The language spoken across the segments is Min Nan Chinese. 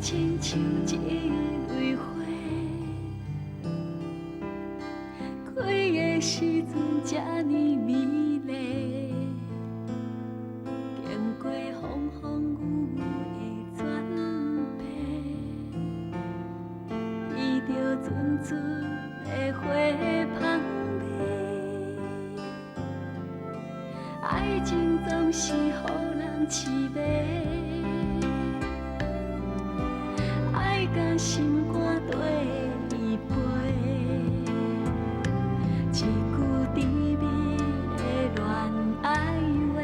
親像一蕊花，開的時陣這呢美麗，經過風風雨雨的轉變，闻著陣陣的花香味，愛情總是予人痴迷。愛甲心肝綴伊飞，一句甜蜜的戀愛話，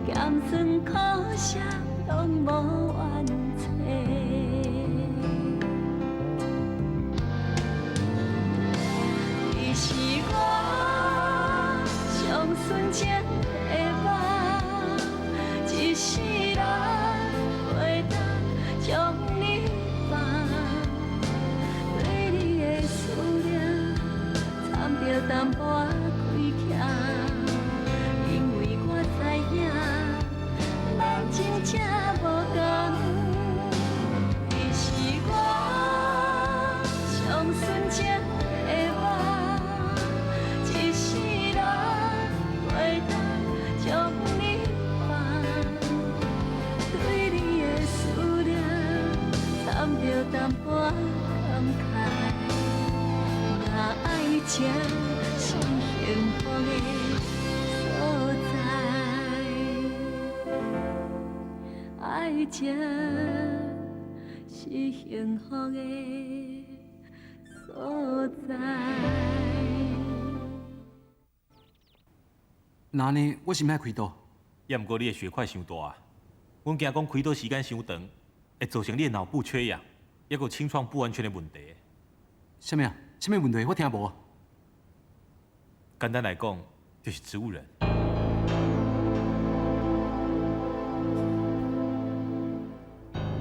咸酸苦澀攏無怨嗟。你是我上純情的夢，一世人袂當將你放，對你的思念摻著淡薄仔虧欠，因為我知影咱真正無仝。你是我上純情的夢，一世人袂當將你放，對你的思念摻著淡薄仔感慨，若愛情是幸福的所在，愛情是幸福的所在。那呢，我是毋愛開刀。也毋過你的血塊傷大啊，阮驚講開刀時間傷長，會造成你的腦部缺氧，抑閣有清創不完全的問題。啥物啊？啥物問題？我聽無。簡單來講，就是植物人。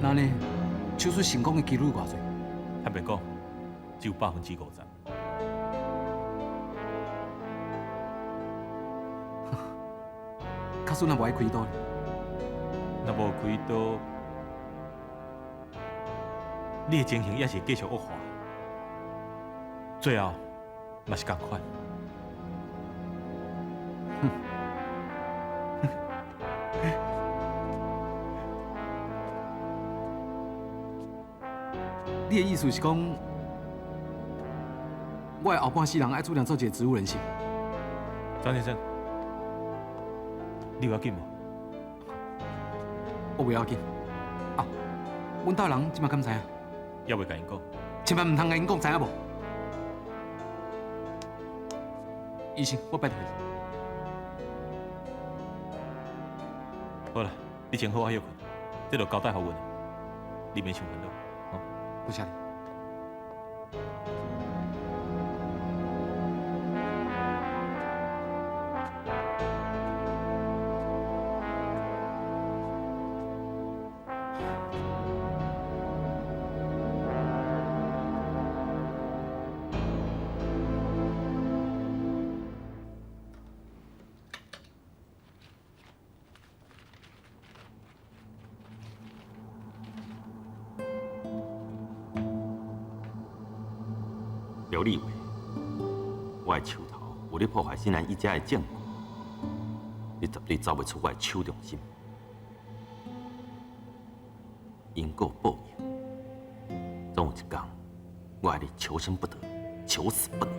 那呢，手術成功的幾率偌濟？坦白講，只有50%。假使若無愛開刀咧？若無開刀，你的情形也是繼續惡化，最後嘛是仝款。你的意思是講，我的後半世人愛注定做一個植物人是？張先生，你有要緊無？我袂要緊。啊，阮兜人這馬敢知影？猶未共𪜶講。千萬毋通共𪜶講，知影無？醫生，我拜託你。好啦，你先好好歇睏，這就交代予阮，你免傷煩惱，吼。多謝你。刘立伟，我的手頭有咧破壞新蘭一家的證據，你絕對走袂出我的手中心。因果報應，總有一天，我愛你求生不得，求死不能。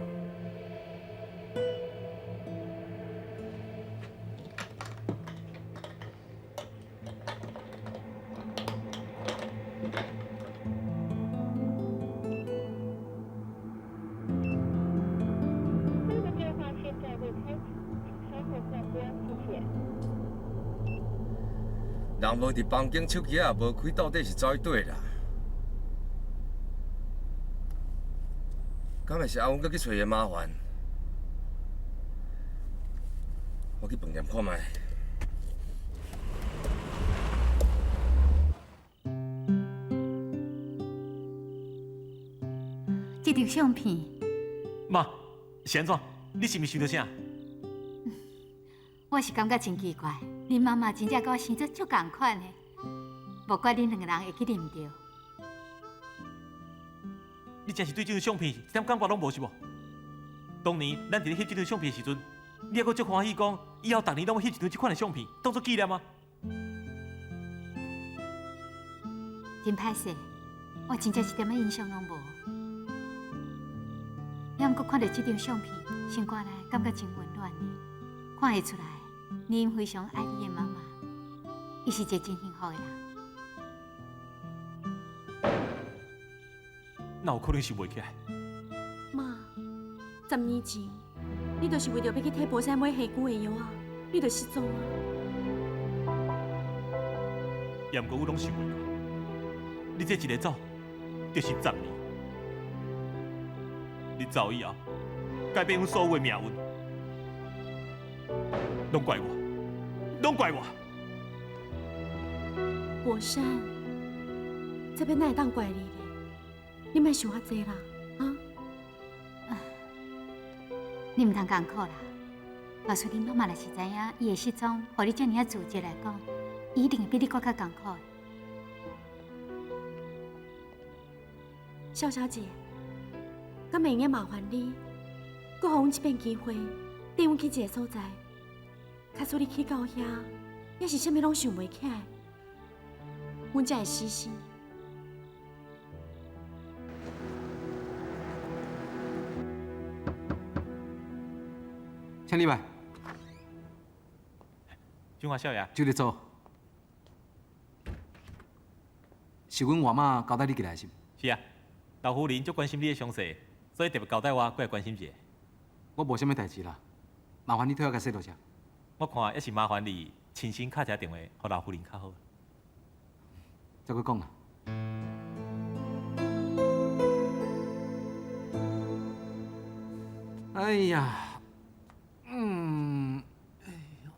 人無佇房間，手機仔也無開，到底是走去佗啦？敢會是阿文閣去揣伊麻煩？我去飯店看覓。這張相片。媽，是按怎？你是毋是想著啥？我是感覺真奇怪，恁媽媽真正佮我生做足仝款的。無怪恁兩个人會去啉著。你真是對這張相片一點感覺攏無是無？當年咱佇咧翕這張相片的時陣，你猶閣足歡喜講，以後逐年攏欲翕一張這款的相片，當作紀念啊！真歹勢，我真正一點仔印象攏無。也毋過看著這張相片，心肝內感覺真溫暖的。看會出來，你非常愛你的媽媽，伊是一個真幸福的人。哪有可能想袂起來？媽，10年前，你就是為著欲去替寶山買下久的藥啊，你就失蹤啊。也毋過我攏想袂到，你這一个走，就是10年。你走以後，改變阮所有的命運，攏怪我，攏怪我。寶山，這欲哪會當怪你咧？你莫想遐濟啦，啊！你毋通艱苦啦。假使恁媽媽若是知影伊的失蹤，予你遮爾仔自責來講，伊一定會比你閣較艱苦的。蕭小姐，敢會用得麻煩你，閣予阮這遍機會，帶阮去一个所在。假使你去到遐，也是啥物攏想袂起來，阮才會死心。請入來。中華少爺，就佇做。是阮外媽交代你過來是？是啊，老夫人足關心你的傷勢，所以特別交代我過來關心一下。我無啥物代誌啦，麻煩你替我共說多謝。我看猶是麻煩你親身敲一个電話，予老夫人較好。再閣講啦。哎呀！哎呦，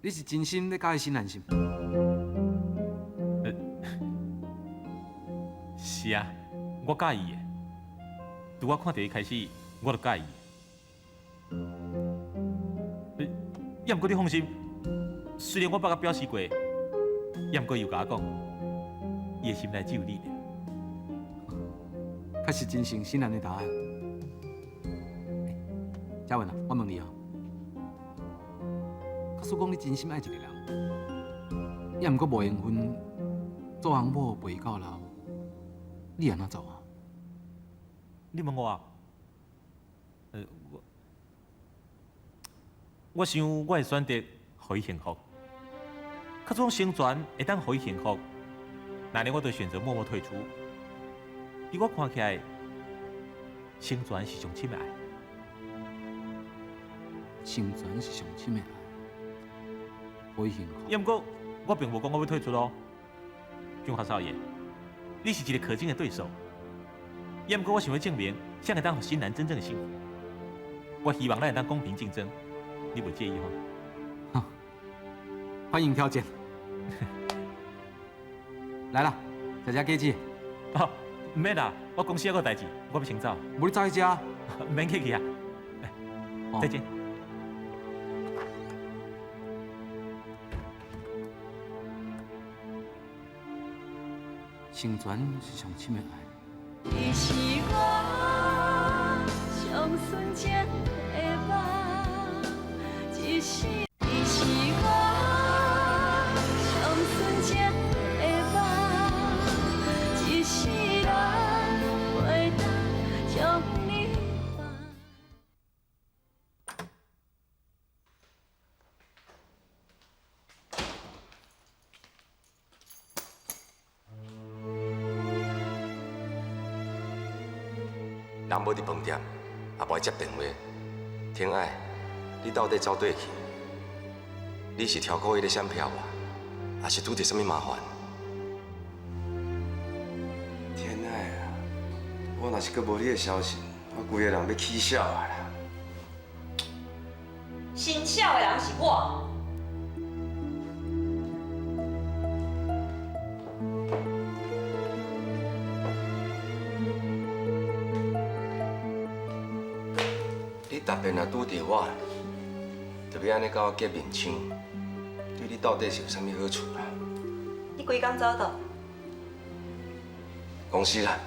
你是真心咧佮意新蘭是？是啊，我佮意的。自我看著伊開始，我就佮意。猶毋過你放心，雖然我捌佮表示過，猶毋過伊有共我講，伊的心內只有你爾。確實真誠新蘭的答案。嘉文啊，我問你哦，假使講你真心愛一個人，猶毋過無緣分做翁某陪伊到老，你會按怎做啊？你問我啊？我想我會選擇予伊幸福。假使講成全會當予伊幸福，那呢我就選擇默默退出。佇我看起來，成全是上深的愛。成全是上深的愛，予伊幸福。猶毋過，我並無講我欲退出咯。中華少爺，你是一個可敬的對手。猶毋過，我想欲證明，啥會當予新蘭真正的幸福。我希望咱會當公平競爭，你袂介意吼？歡迎挑戰。來啦，食隻雞翅。哦，毋免啦，我公司猶閣有代誌，我欲先走。無你走去食。毋免客氣啊。再見。成全是上深的愛。你是我上純情的夢，一世。你是我上純情的夢，一世人袂當將你放。人無佇飯店，也無愛接電話。天愛，你到底走佗去？你是超故意咧閃避我，還是拄著啥物麻煩？天愛啊，我若是閣無你的消息，我規个人欲起痟啊啦！先痟的人是我。你特別若拄著我，就欲欲按呢共我结面亲，对你到底是有啥物好处啦？你规工走倒？公司啦。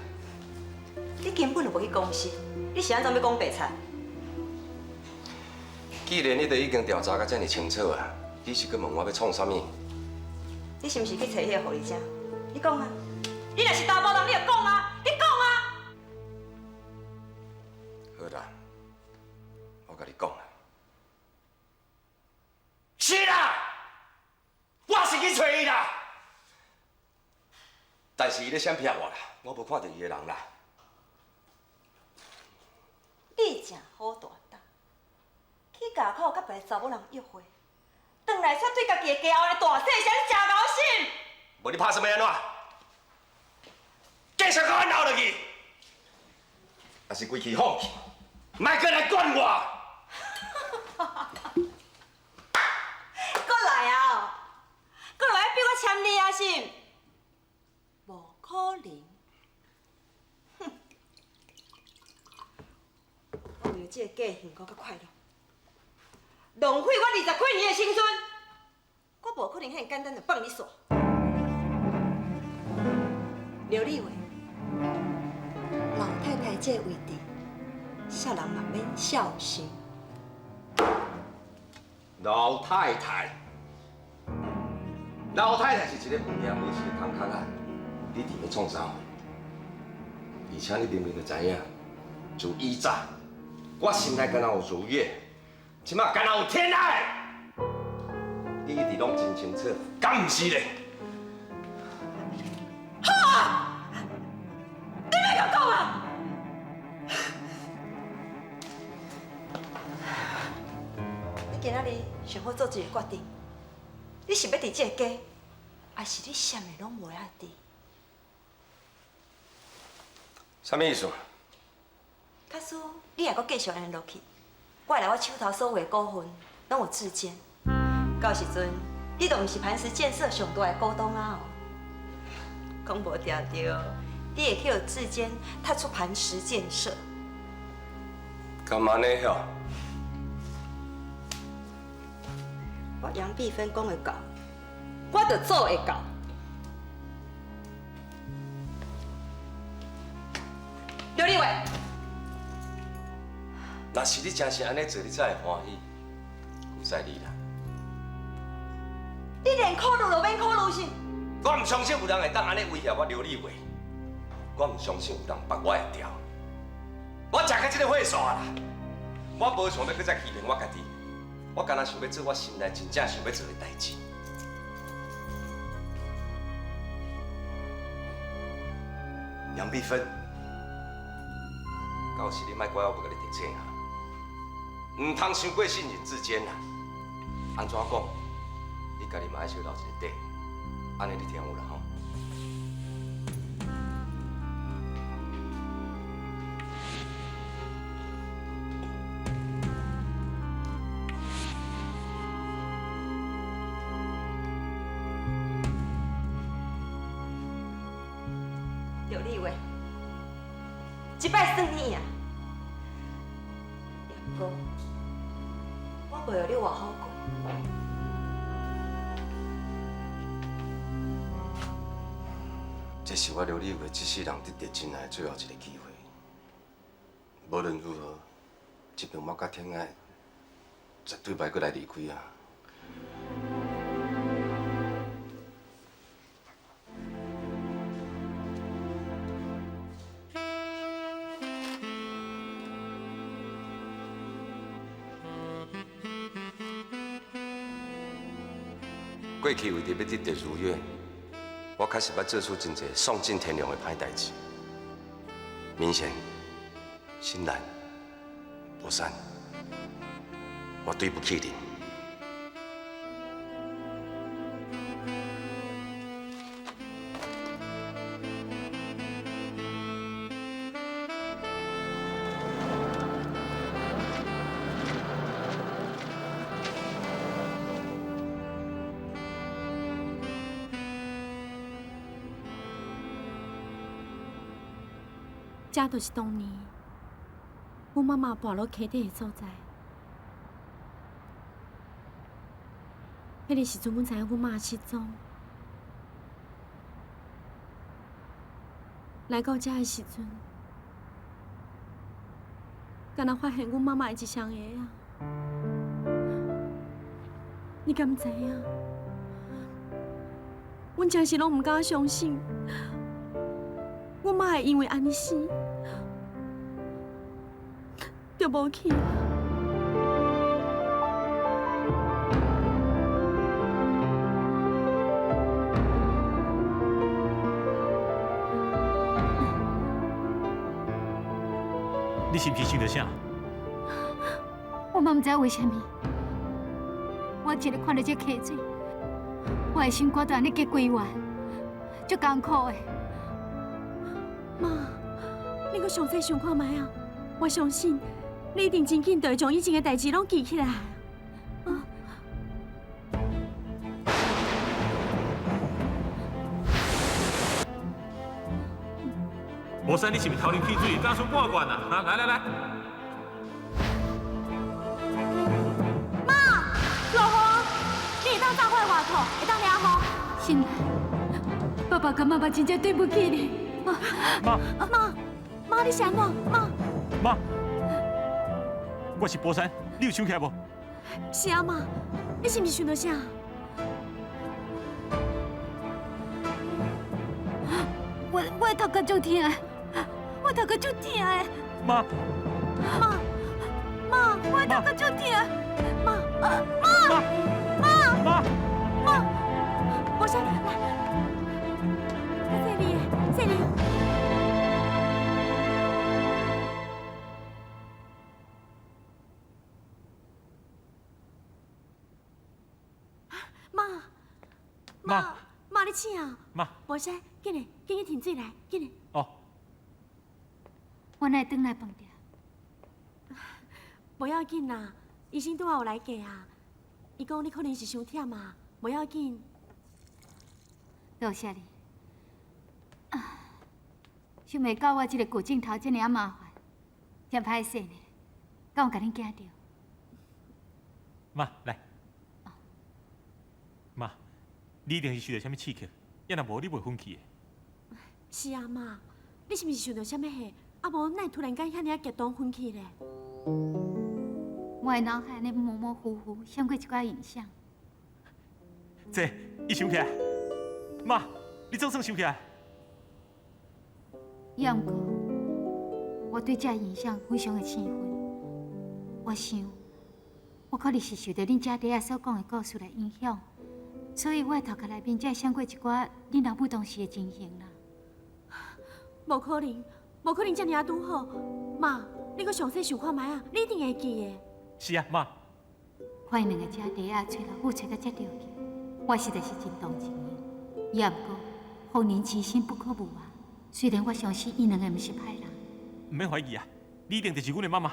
你根本就无去公司，你是按怎欲讲白贼？既然你都已经调查甲遮尔清楚啊，你是阁问我欲创啥物？你是毋是去揣彼个狐狸精？你讲啊！你若是查埔人，你就讲啊！你讲啊！好啦，我共你讲啦，是啦，我是去揣伊啦，但是伊咧闪避我啦，我无看著伊的人啦。你真好大胆，去閘口佮别个查某人约会，转来煞对家己的家后咧大细声，你真敖心。无你拍什么按怎？继续共我闹落去，抑是规气放弃，莫阁来管我。阁来啊！阁来逼我签你啊是？无可能。哼！我为了这个假幸福佮快乐，浪费我20几年的青春，我无可能遐简单就放你煞。刘立伟，老太太这个位置，啥人嘛免孝心。老太太，老太太是一个物件无是个空壳仔，你伫咧创啥？而且你明明就知影，自以早我心内敢若有如月，这马敢若有天爱，你一直拢真清楚，敢毋是咧？好啊！你莫阁讲啊！你今仔日上好做一个决定，你是欲伫这个家，还是你啥物拢无爱伫？啥物意思？假使你若阁继续按呢落去，我会来我手头所有的股份拢有志坚，到时阵你就毋是磐石建设上大的股东啊！讲无定著，你会去予志坚踢出磐石建设。干嘛呢？吼？我杨碧芬讲会到，我就做会到。刘立伟，若是你真是按呢做，你才会欢喜，旧使你啦。你连考虑都免考虑是？我毋相信有人会当按呢威胁我刘立伟，我毋相信有人缚我会牢。我食到这个火煞啦，我无想欲阁再欺骗我家己，我干焦想欲做我心内真正想欲做的代志。杨碧芬，到时你莫怪我无共你提醒啊，毋通伤过信任志坚啦。按怎讲，你家己嘛爱小留一个底，按呢你听有啦吼。刘立伟，这摆算你赢，不过我袂予你活好过。这是我刘立伟这世人得到真爱的最后一个机会。无论如何，这边我佮天爱绝对袂阁来离开啊！过去为著欲得到如月，我确实捌做出真济丧尽天良的歹代志。明贤、新兰、博山，我对不起恁。这就是当年阮妈妈跋落溪底的所在。彼个时阵，阮知影阮妈失踪。来到遮的时阵，敢若发现阮妈妈的一双鞋仔。你敢知影？阮真是拢毋敢相信，阮妈会因为按呢死，就无去。你是毋是想著啥？我嘛毋知为啥物，我一日看著这溪水，我的心肝就按呢结规圆，足艰苦的。妈，你阁详细想看觅啊！我相信你一定真紧就会将以前的代志拢记起来。啊！无山，你是毋是头啉汽水，敢剩半罐啊？啊，来来来。妈，落雨，你会当走回外口，会当掠雨。新兰，爸爸佮妈妈真正对不起你。妈，妈，妈，你是按怎？妈，妈，我是波山，你有想起来无？是啊，妈，你是毋是想著啥？我的头壳足疼，我头壳足疼的。妈，妈，妈，我的头壳足疼。妈，妈，妈，妈，妈，波山，来，这里，这里。妈，妈，妈，你醒啊！妈，波山，紧来，紧去停水来，紧来。哦。我哪会转来饭店？无要紧啦，医生拄仔有来过啊。伊讲你可能是伤忝啊，无要紧。多谢你。啊，想袂到我这个旧镜头这尔啊麻烦，真歹势呢，敢有共恁惊著？妈，来。妈，你一定是受著啥物刺激，要若无你袂昏去的。是啊，妈，你是毋是受著啥物吓？啊无，哪会突然间遐尔啊激动昏去咧？我的脑海按呢模模糊糊闪过一寡影像。这，伊想起来，妈，你总算想起来。也毋过，我对这影像非常的兴奋。我想，我可能是受著恁姐弟仔所讲的故事来影响，所以我的头壳内面才会闪过一寡恁老母当时的情形啦。无可能，无可能遮尔啊拄好。妈，你阁详细想看觅啊，你一定会记的。是啊，妈。看𪜶两个姐弟仔揣老母揣甲遮著急，我实在是真同情𪜶。也毋过，防人之心不可无啊。虽然我相信𪜶两个毋是歹人。毋免怀疑啊，你一定就是阮的妈妈，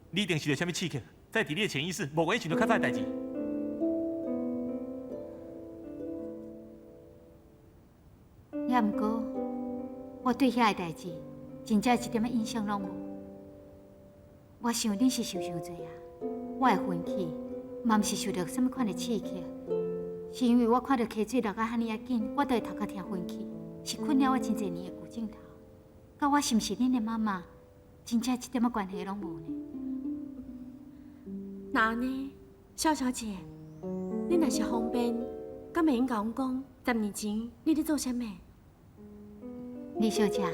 你一定受著啥物刺激，才会伫你的潜意识无原因想著较早的代志。也毋过，我对遐个代志，真正一点仔印象拢无。我想恁是受伤济啊，我会昏去，嘛毋是受著啥物款的刺激，是因为我看著溪水流甲遐尔啊紧，我就会头壳疼昏去，是困扰我真济年的旧镜头。佮我是毋是恁的妈妈，真正一点仔关系拢无呢。那按呢，萧小姐，恁若是方便，敢会用共阮讲，10年前你咧做啥物？李小姐，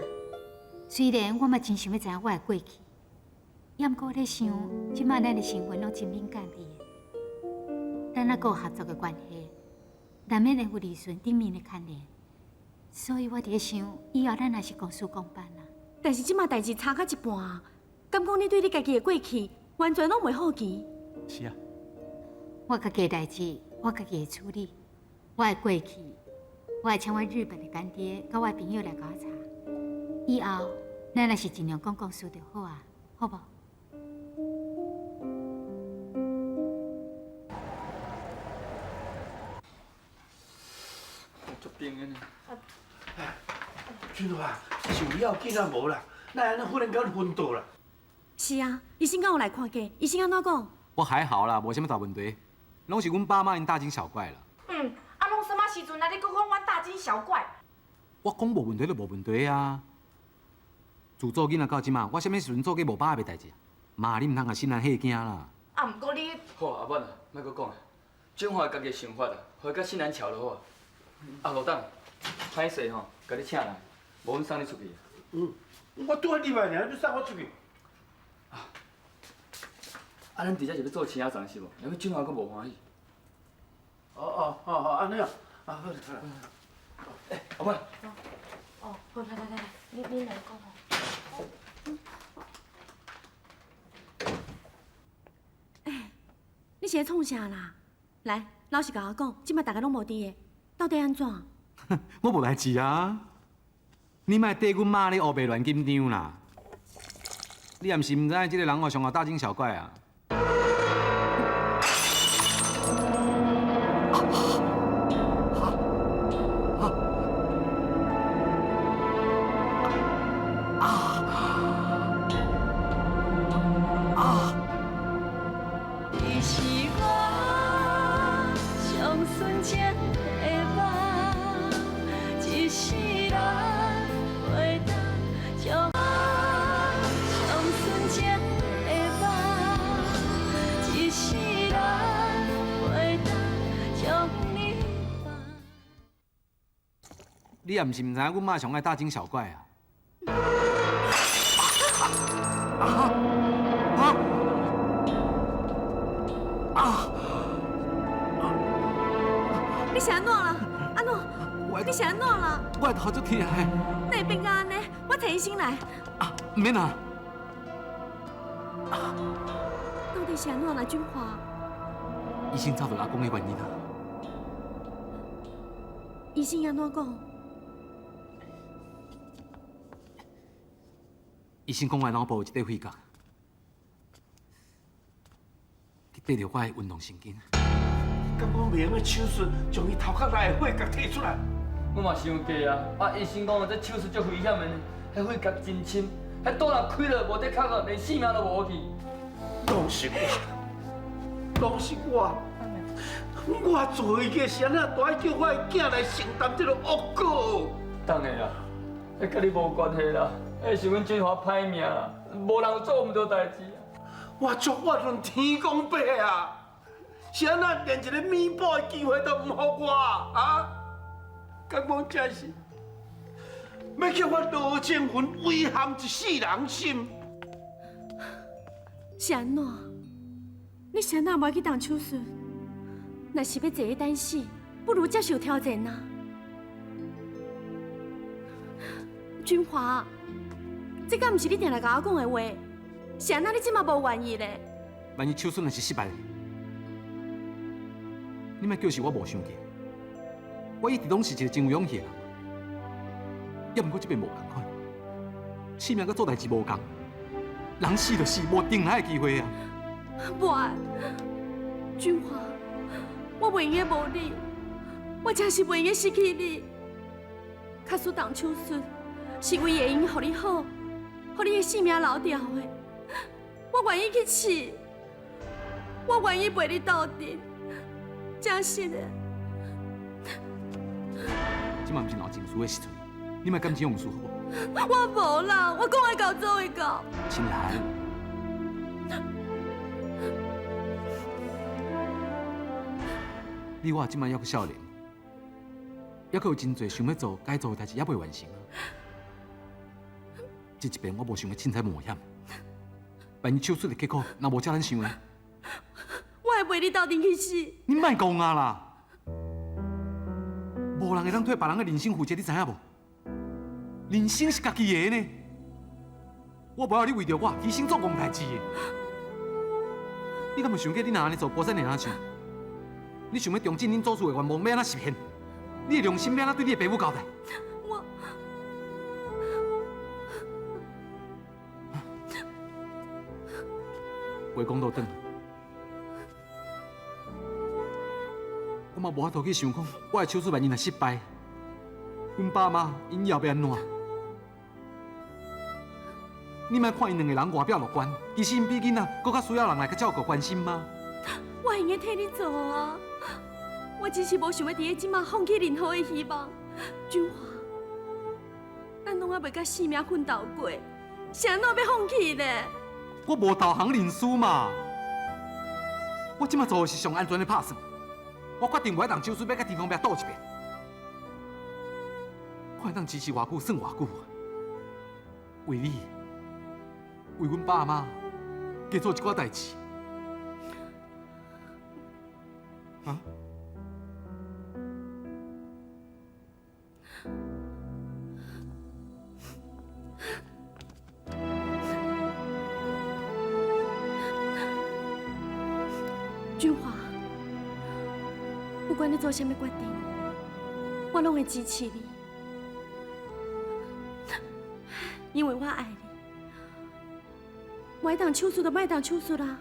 虽然我嘛真想欲知影我的过去，也毋过我咧想，这摆咱的身份拢真敏感的，咱犹阁有合作的关系，难免会有利润顶面的牵连，所以我伫咧想，以后咱也是公事公办啦。但是这摆代志差到一半啊，敢讲你对你家己的过去完全拢袂好奇？是啊，我家己的代志，我家己会处理。我的过去，我会请我日本的干爹佮我的朋友来共我查。以后，咱也是尽量讲公事就好啊，好无？足冰的呢。俊华，是有要紧啊无啦？哪会按呢忽然间昏倒啦？是啊，医生敢有来看过？医生按怎讲？我还好啦，无啥物大问题，拢是阮爸妈𪜶大惊小怪啦。阵啊，你阁讲阮大惊小怪。我讲无问题就无问题啊。自做囡仔到这马，我啥物时阵做过无把握的代志？妈，你毋通共新兰吓惊啦。啊，毋过你好，阿满啊，莫阁讲啊，俊华家己的想法啊，予伊佮新兰乔就好啊。啊，老董，歹势吼，共你请来，无阮送你出去。嗯，我拄仔入来尔，你送我出去。啊，咱伫遮是欲做青仔丛是无？啥物俊华阁无欢喜？哦哦哦哦，按呢啊，啊好啦好啦。欸，阿满。哦，好，来来来来，你来讲吼。欸，你是咧创啥啦？来，老实共我讲，这摆大家拢无伫的，到底按怎？我无代志啊！你莫缀阮妈咧乌白乱紧张啦！你也毋是毋知影这个人哦，上后大惊小怪啊！你是我上纯情的梦，一世人袂当将我上纯情的梦，一世人袂当将你放。你也毋是毋知影阮妈上爱大惊小怪啊！你是按怎啦？按怎？你是按怎啦？我的头足疼的。哪会变到按呢？我揣医生来。毋免啦。到底是按怎啦，俊华？医生找到阿公的原因啊。医生按怎讲？医生讲我脑部有一块血结，去缀著我的运动神经。敢讲袂用个手术将伊头壳内的血结提出来？我嘛想过啊，啊，医生讲这手术足危险的呢，彼血结真深，彼刀若开了无得确哦，连性命都无去。拢是我，拢是我，我做伊个是按怎，都爱叫我的囝来承担这个恶果。当然啦，彼佮你无关系啦，彼是阮俊华歹命啦，无人有做毋对代志。我足怨恨天公伯啊！是按怎连一个弥补的机会都毋予我啊？敢讲这是欲叫我罗静云遗憾一世人心？是按怎？你是按怎无爱去动手术？若是欲坐咧等死，不如接受挑战啊！俊华，这敢毋是你定定共我讲的话？是按怎你这马无愿意咧？万一手术若是失败，你莫叫是我无想过。我一直拢是一个真有勇气的人，也毋过这遍无仝款，性命佮做代志无仝，人死就死，无重来的机会啊！无爱，俊华，我袂用得无你，我真是袂用得失去你。假使动手术是为会用予你好，予你的性命留牢的，我愿意去试，我愿意陪你斗阵，真实的。这嘛毋是闹情绪的时阵，你莫感情用事好无？我无啦，我讲会到做会到。新兰，你我这摆犹阁少年，犹阁有真济想欲做、该做的代志，犹未完成啊。这一遍我无想欲凊彩冒险，万一手术的结果若无照咱想的，我会陪你斗阵去死。你莫讲啊啦！无人会当替别人的人生负责，你知影无？人生是家己的呢。我无要你为著我牺牲做戆代志的。你敢有想过，你若按呢做，无啥会按怎想？你想欲重振恁祖父的愿望，欲按怎实现？你的良心欲按怎对你的爸母交代？我话讲倒转，我嘛无法度去想讲，我的手术万一若失败，阮爸妈𪜶以后欲按怎？你莫看𪜶两个人外表乐观，其实𪜶比囡仔阁较需要人来去照顾关心吗？我会用得替你做啊！我只是無想欲佇咧這馬放棄任何的希望。君華，咱攏猶未佮性命奮鬥過，是按怎欲放棄呢？我無投降認輸嘛。我這馬做的是上安全的拍算。我決定無愛動手術，欲佮天公伯賭一遍，看會當支持偌久算偌久。為你，為阮爸媽，加做一寡代誌。啊？君華，不管你做啥物決定，我攏會支持你，因為我愛你。無愛動手術就莫動手術啦。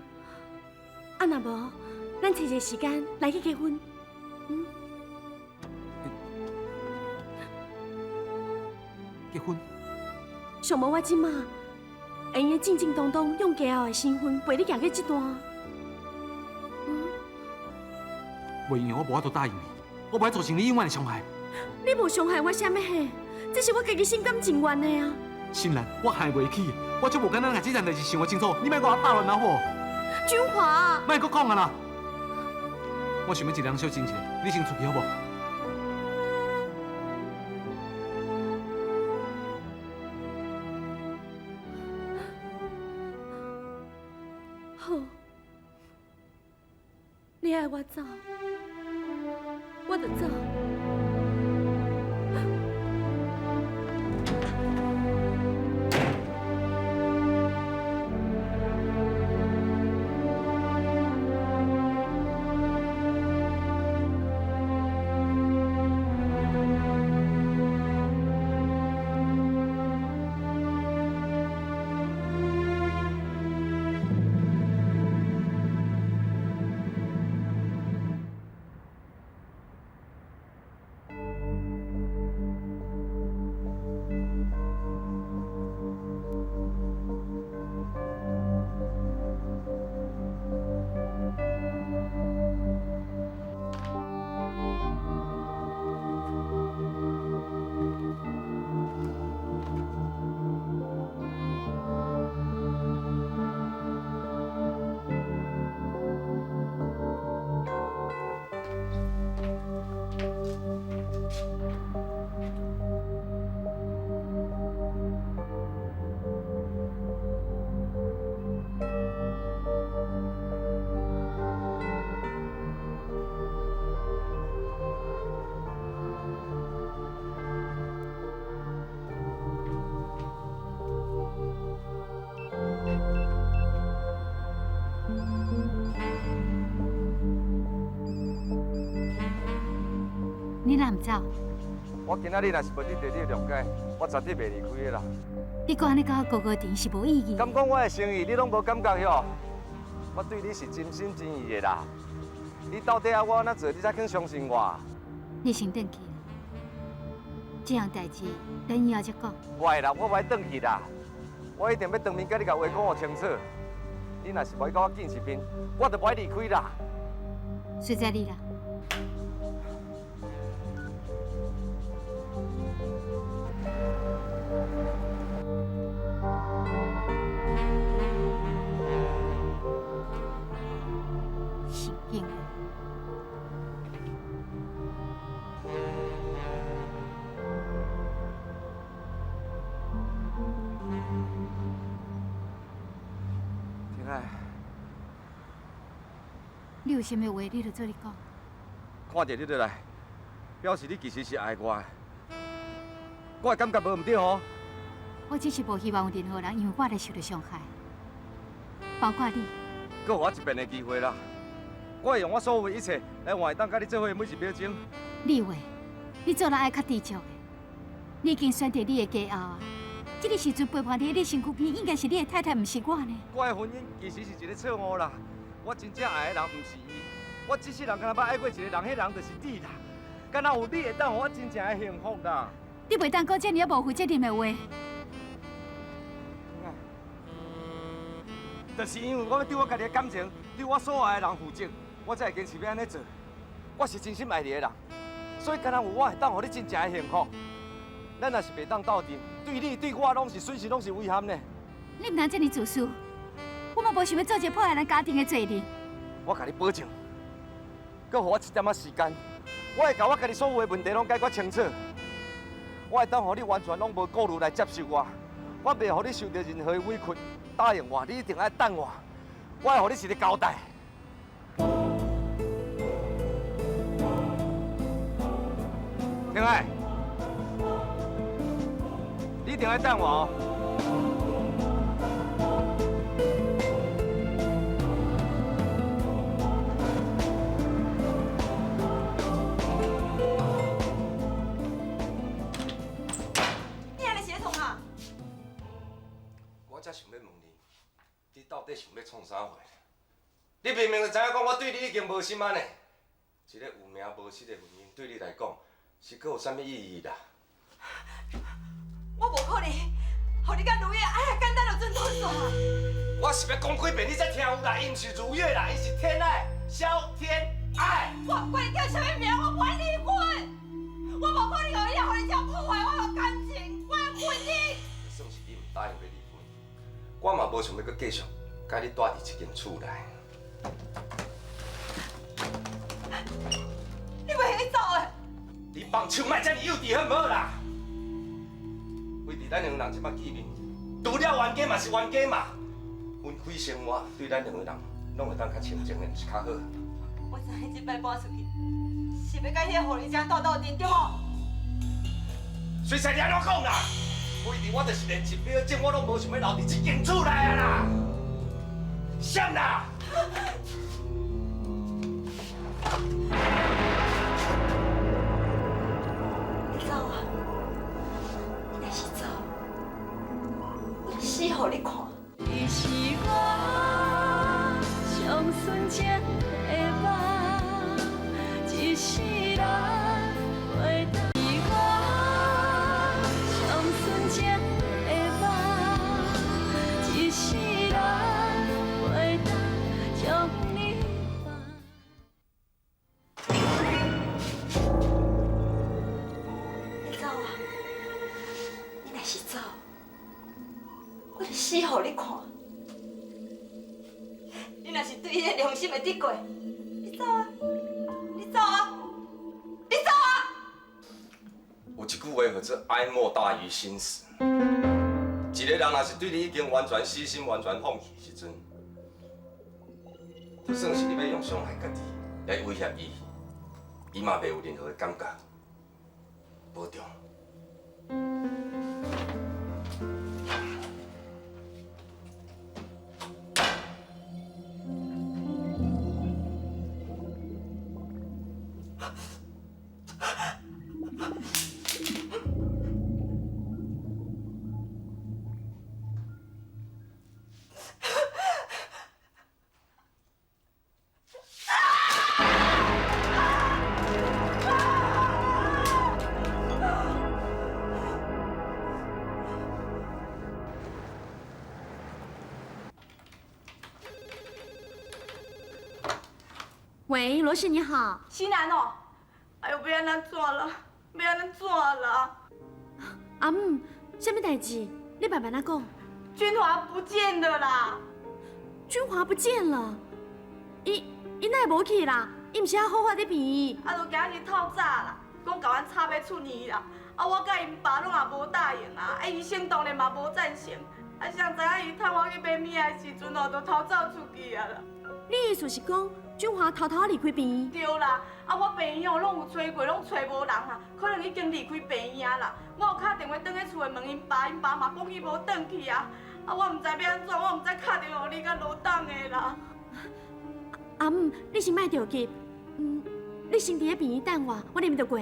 啊，若無，咱揣一個時間來去結婚。嗯？結婚？上無我這馬會用得正正當當用家後的身份陪你行過這段。袂用，我無法度答應你，我無愛造成你永遠的傷害。你無傷害我啥物嘿？這是我家己心甘情願的啊。心蘭，我害袂起，我足無簡單，共這件代誌想清楚，你莫閣我打亂啊好？君華，莫閣講啊啦！我想欲一个人小靜一下，你先出去好無？好，你愛我走，我就走。你若毋走？我今仔日若是無得到你的諒解，我絕對袂離開的啦。你閣按呢佮我高高甜是無意義。敢講我的心意，你攏無感覺喲？我對你是真心真意的啦。你到底愛我按怎做，你才肯相信我？你先轉去啦，這項代誌等以後才講。袂啦，我無愛轉去啦。我一定欲當面共你共話講予清楚。你若是無愛佮我見一面，我就無愛離開啦。隨在你啦。神經的。天愛，你有啥物話，你就做咧講。看著你落來，表示你其實是愛我的。我的感覺無毋對吼。我只是無希望有任何人因為我來受著傷害，包括你。閣予我一遍的機會啦，我會用我所有的一切來換會當佮你做伙的每一秒鐘。你話，你做人愛較知足的，你已經選擇你的家後啊。這個時陣陪伴佇你身軀邊，應該是你的太太，毋是我呢。我的婚姻其實是一個錯誤啦。我真正愛的人毋是伊，我這世人敢若捌愛過一個人，彼人就是你啦。敢若有你會當予我真正的幸福啦。你袂當講這爾仔無負責任的話。就是因為我欲對我家己的感情，對我所愛的人負責，我才會堅持欲按呢做。我是真心爱你的人，所以敢若有我会当予你真正的幸福。咱若是袂当斗阵，对你对我拢是损失，拢是遗憾呢。你毋通这尔自私，我嘛无想欲做一个破坏咱家庭的罪人。我共你保证，阁予我一点仔时间，我会共我家己所有的问题拢解决清楚。我会当予你完全拢无顾虑来接受我，我袂予你受到任何的委屈。答应我，你一定爱等我，我会予你一个交代。天爱，你一定爱等我哦。你按呢是咧创啥？我才想欲问你，你到底想欲创啥货？你明明就知影讲我对你已经无心啊呢。一个有名无实的婚姻对你来讲，是阁有啥物意义啦？我无可能，予你佮如月按呢简单就准脱线。我是欲讲几遍你才听有啦？伊毋是如月啦，伊是天爱，萧天爱。我不管你叫啥物名，我不爱离婚。我无可能予你，予你这样破坏我的感情，我的婚姻。就算是你毋答应欲离婚，我嘛无想欲阁继续佮你住伫这间厝内。你袂用走的。你放手，莫遮尔幼稚好毋好啦？为伫咱两个人这摆见面，除了冤家嘛是冤家嘛，分开生活对咱两个人拢会当较清静的，毋是较好？我知你这摆搬出去，是欲佮彼个狐狸精斗斗阵，对无？随使你按怎讲啦？为伫我就是连一秒钟我拢无想欲留伫这间厝内啊啦！闪啦！你走啊！你若是走，我就死予你看。你是我上纯情的梦，一世人袂当。是我上纯情的梦，一世人袂当将你放。你走啊！你若是走，我就死予你看。你若是对彼个良心会得过，你走啊！你走啊！你走啊！有一句话叫做“哀莫大于心死”。一个人若是对你已经完全死心、完全放弃的时阵，就算是你欲用伤害家己来威胁伊，伊嘛袂有任何的感觉。保重。喂，罗氏你好。新兰哦，哎哟，欲按怎啦？欲按怎啦？阿姆，啥物代志？你慢慢仔讲。君华不见了啦！君华不见了？伊哪会无去啦？伊毋是还好好伫病院？啊，就今日透早啦，讲共阮插欲出院啦。啊，我佮𪜶爸拢也无答应啊，啊，医生当然嘛无赞成。啊，谁知影伊趁我去买物仔的时阵哦，就偷走出去啊啦。你意思是讲，君华偷偷离开病院？对啦，啊，我病院哦拢有揣过，拢揣无人啦，可能已经离开病院啦。我有敲电话转去厝内问𪜶爸，𪜶爸嘛讲伊无转去啊。啊，我毋知欲按怎，我毋知敲电话予你佮罗董的啦。阿姆，你先莫著急，你先伫咧病院等我，我啉著过。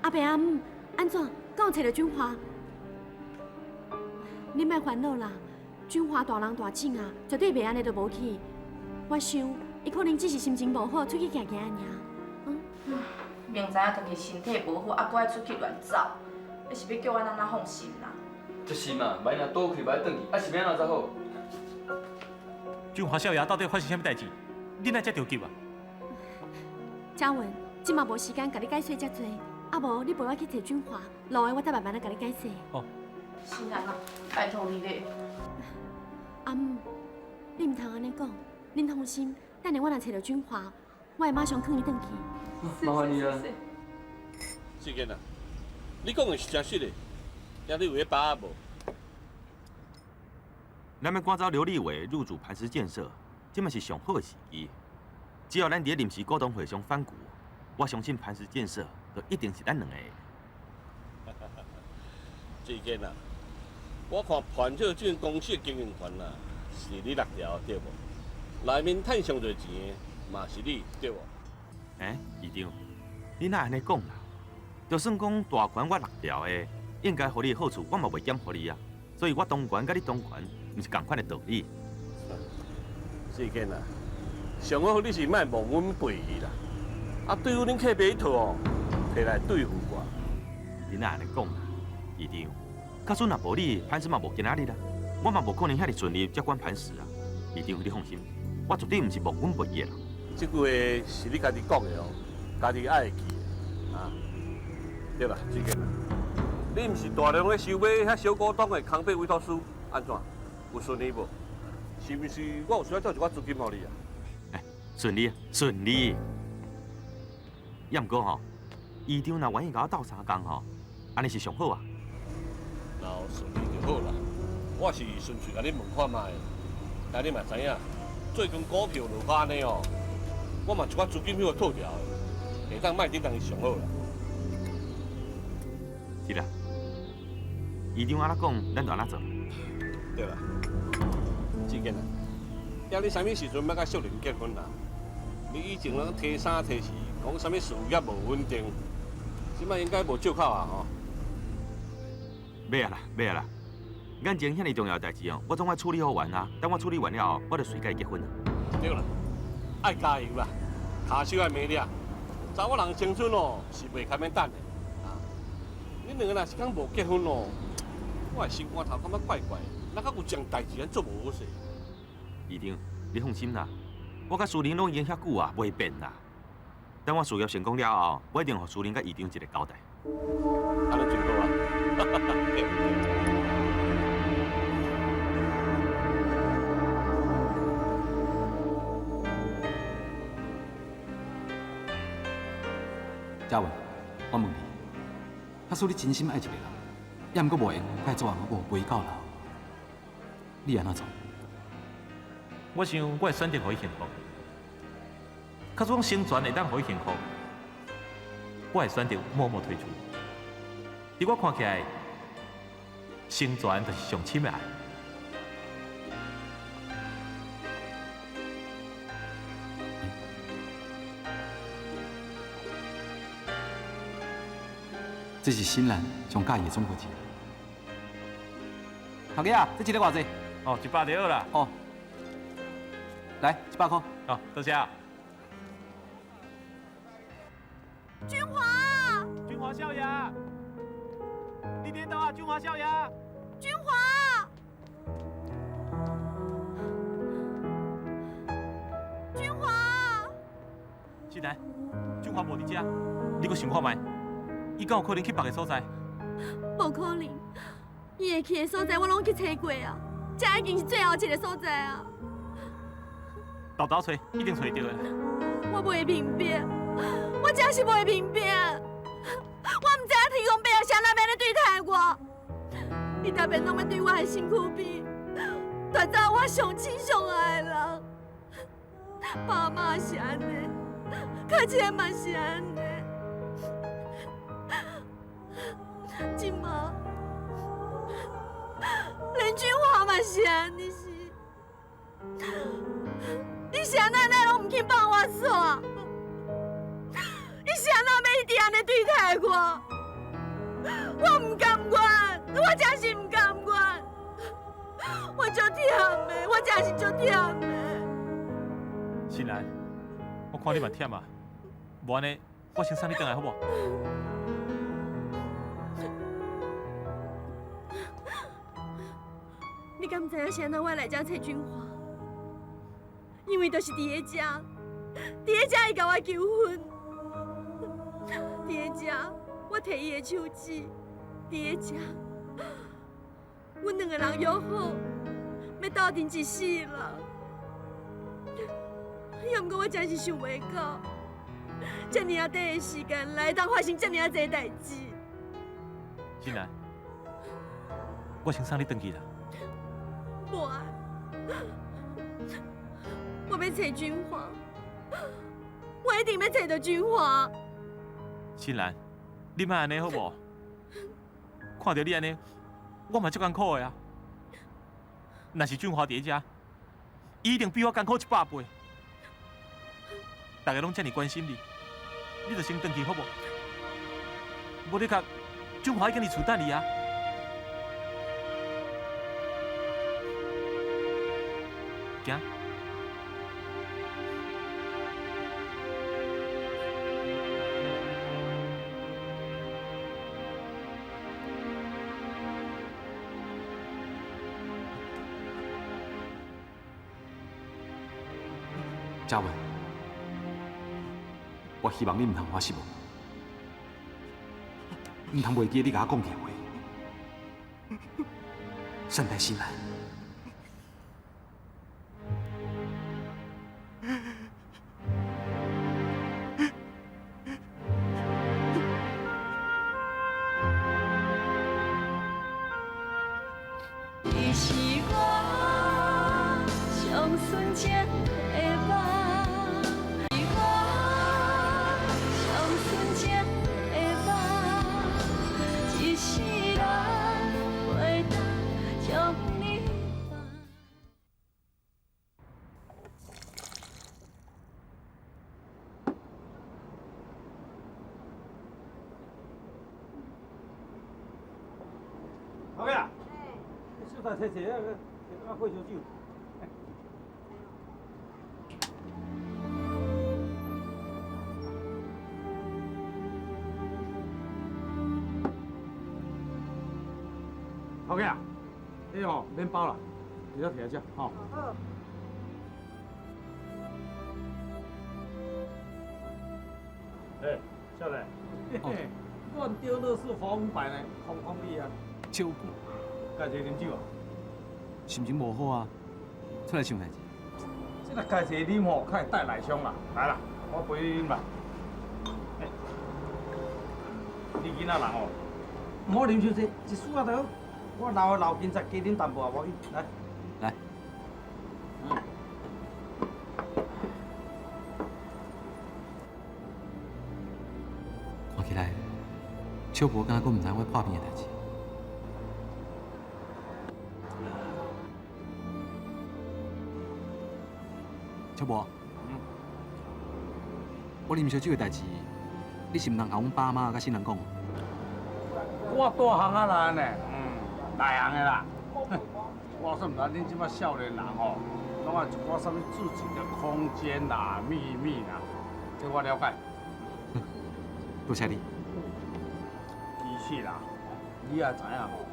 阿伯阿姆，按怎？敢有揣著君华？你莫烦恼啦，君华大人大种啊，绝对袂按呢就无去。我想，伊可能只是心情无好，出去行行尔。明知影家己身体无好，啊，阁爱出去乱走，你是欲叫阮按怎放心啦？就是嘛，万一若倒去，万一转去，啊是欲按怎才好？俊华少爷到底发生啥物代志？你哪遮著急啊？嘉文，这马无时间共你解说遮济，啊无你陪我去找俊华，路的我再慢慢仔共你解释。哦。新兰啊，拜托你咧。阿姆，你毋通按呢讲，恁放心，等下我若找著俊华，我会马上囥伊转去。麻烦你啊。志坚啊，你讲的是真实的，今你有彼把握无？咱欲赶走刘立伟入主磐石建设，这嘛是上好的时机。只要咱伫临时股东会上反决，我相信磐石建设就一定是咱两个的。志坚啊，我看磐石这间公司的经营权啊，是你落掉对无？内面趁上济钱的嘛是你对无？欸，市长，你哪按呢讲啦？就算讲大权我落掉的，应该予你的好处，我嘛袂减予你啊。所以我当权佮你同权，毋是仝款的道理。志坚啊，上好你是莫忘阮背义啦。啊，对付恁客户彼套哦，提来对付我。你哪按呢讲啦，市长？假使若无你，磐石嘛无今仔日啦，我嘛无可能遐尔顺利接管磐石啊。市长，你放心，我绝对毋是忘恩负义的人。这句话是你家己讲的哦，家己爱会记的啊。对啦，志坚，你毋是大量咧收买遐小股东的空白委托书，按怎？有顺利无？是毋是我有需要调一寡资金予你啊？哎，顺利，顺利。也毋过吼，市长若愿意共我斗相共吼，按呢是上好啊。若有顺利就好啦。我是纯粹共你问看觅，但你嘛知影，最近股票落甲按呢哦，我嘛一寡资金彼个套牢的，会当莫振动是上好啦。是啦，市长按怎讲，咱就按怎做。对啦，志坚啊，遐你啥物时阵欲佮秀玲结婚啊？你以前拢提三提四，讲啥物事业无稳定，这摆应该无借口啊吼。欲啊啦，欲啊啦！眼前遐尔重要的代志哦，我总爱处理好完啊。等我处理完了后，我就随佮伊结婚啊。对啦，爱加油啦，跤手爱磨掠。查某人青春哦是袂堪免等的啊。恁两个若是讲无结婚哦，我的心肝头感觉怪怪的，哪阁有这种代志咱做无好势？市长，你放心啦，我佮苏玲拢已经遐久啊，袂变啦。等我事业成功了后，我一定予苏玲佮市长一个交代。按呢真好啊！嘉文，我问你，假使你真心爱一个人，也毋过无缘佮伊做翁仔某，陪伊到老，你按怎做？我想我会选择予伊幸福。假使讲成全会当予伊幸福，我会选择默默退出。伫我看起来，成全就是上深的爱。这是新兰上佮意的中国字。头家啊，这一个偌济？哦，100就好啦。哦，来100块。哦，多谢。君华，君华少爷，你伫佗啊？君华少爷，君华，君华，新兰，君华无伫遮，你阁想看觅？伊敢有可能去别个所在？无可能，伊会去的所在我拢去揣过啊，这已经是最后一个所在啊。沓沓揣，一定揣著的。我袂明白，我真是袂明白。我毋知影天公伯是按怎欲按呢对待我，伊特别拢欲对我的身躯边，夺走我上亲上爱的人。爸妈是按呢，较亲嘛是按呢。这马，连君华嘛是按呢是，你是按怎哪拢毋肯放我煞？你是按怎欲一直按呢对待我？我毋甘愿，我真是毋甘愿，我足忝的，我真是足忝的。新兰，我看你嘛忝啊，无按呢，我先送你转来好无？你敢知影是按怎我来遮揣君华？因為就是佇彼遮，佇彼遮伊共我求婚，佇彼遮我提伊的手指，佇彼遮，阮兩個人約好欲鬥陣一世人。也毋過我真是想袂到，遮爾仔短的時間內，當發生遮爾仔濟代誌。新蘭，我先送你轉去啦。無愛，我欲揣君華，我一定欲揣著君華。新蘭，你莫按呢好無？看著你按呢，我嘛足艱苦的啊。若是俊華佇遮，伊一定比我艱苦100倍。大家攏遮爾關心你，你就先轉去好無？無你較俊華已經佇厝等你啊。行。嘉文，我希望你毋通予我失望，毋通袂記你共我講過的話，善待新蘭。你是我上純情的夢，是我上純情的夢，一世人袂當將你放。好个啊！小菜切切，啊，配烧酒。头家啊，这吼免包啦，直接提来食吼。好。哎，少年，乱丢垃圾罚500呢，空空你啊！酒，家己啉酒啊？心情无好啊，出來想代誌。這個家己啉吼，較會帶內傷啦。來啦，我陪你啉啦。欸，你囡仔人哦，毋好啉傷濟，一絲仔就好。我留的留勁再加啉淡薄仔，無要緊。來，來。嗯。看起來，小婆敢若閣毋知我破病的代誌。小婆，我啉燒酒的代誌，你是毋通共阮爸媽佮新人講？我大漢仔來呢，內行的啦。我煞毋知恁這擺少年人吼，攏愛一寡啥物自己的空間啦、秘密啦，這我了解。多謝你。其實啦，你也知影吼，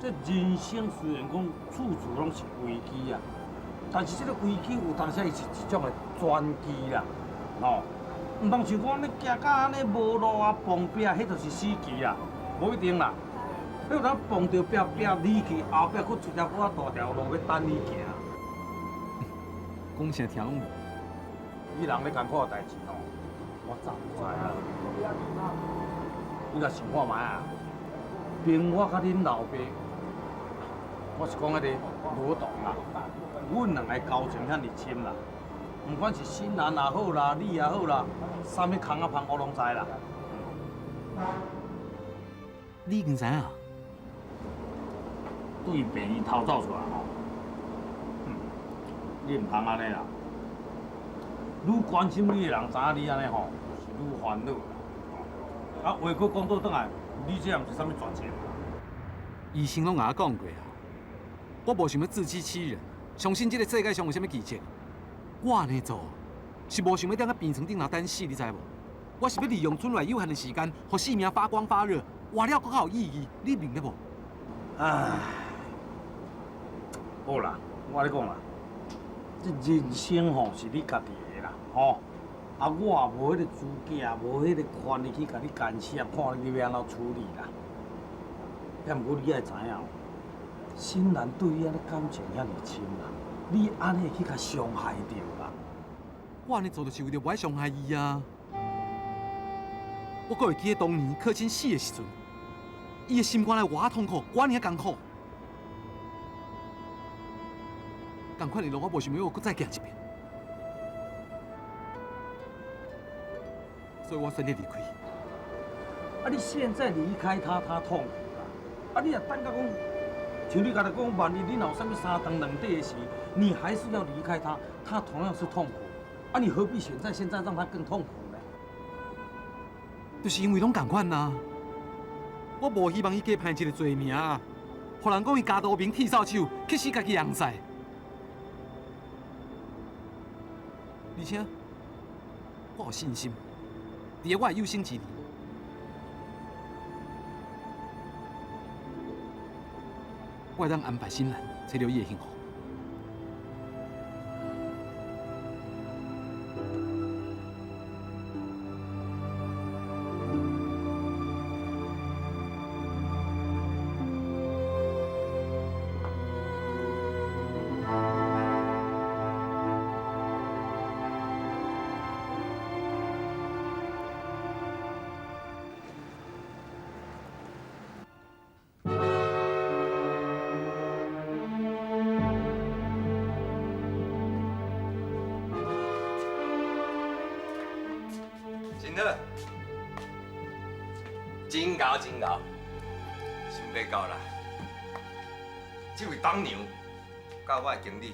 這人生雖然講處處攏是危機啊，但是這個危機有當時伊是一種的轉機啦，吼。毋通想講你行到按呢無路啊、碰壁，彼就是死棋啦，無一定啦。彼有當碰著壁壁你去，後壁閣出條閣較大條路欲等你行。講啥聽攏無。你人咧艱苦的代誌吼，我早就知啊。你若想看覓啊？憑我佮恁老爸，我是講彼個羅董啦，阮兩个交情遐爾深啦。毋管是新蘭也好啦，你也好啦，啥物空仔芳我攏知啦。你已經知影？對病院偷走出來吼，你毋通按呢啦。愈關心你的人知影你按呢吼，是愈煩惱啦。啊，話閣講倒轉來，你這毋是啥物絕情。醫生攏共我講過啊，我無想欲自欺欺人，相信這個世界上有啥物奇蹟。我按呢做，是無想欲踮咧病床頂頭等死，你知無？我是欲利用賰落來有限的時間，予生命發光發熱，活了閣較有意義，你明白無？唉，好啦，我跟你講啦，這人生吼是你家己的啦，吼。啊，我也無彼個資格，也無彼個權利去共你干涉，看你欲按怎處理啦。也毋過你愛知影，新蘭對你按呢感情遐爾深啦，你按呢去共傷害著啦。我按呢做就是為著無愛傷害伊啊！我閣會記得當年柯親死的時陣，伊的心肝內偌痛苦，我爾艱苦。仝款的路，我無想欲閣再行一遍，所以我選擇離開。啊！你現在離開他，他痛苦啦。啊！你若等到講，像你剛才講，萬一你若有啥物三長兩短的時，你還是要離開他，他同樣是痛苦。啊！你何必選在現在讓他更痛苦呢？就是因為攏仝款啊！我無希望伊加攀一個罪名啊，予人講伊家道明剃掃帚，去死家己翁婿。而且，我有信心，佇我的有生之年，我會當安排新蘭揣著伊的幸福。真好，真𠢕真𠢕，想袂到啦！這位董娘佮我的經理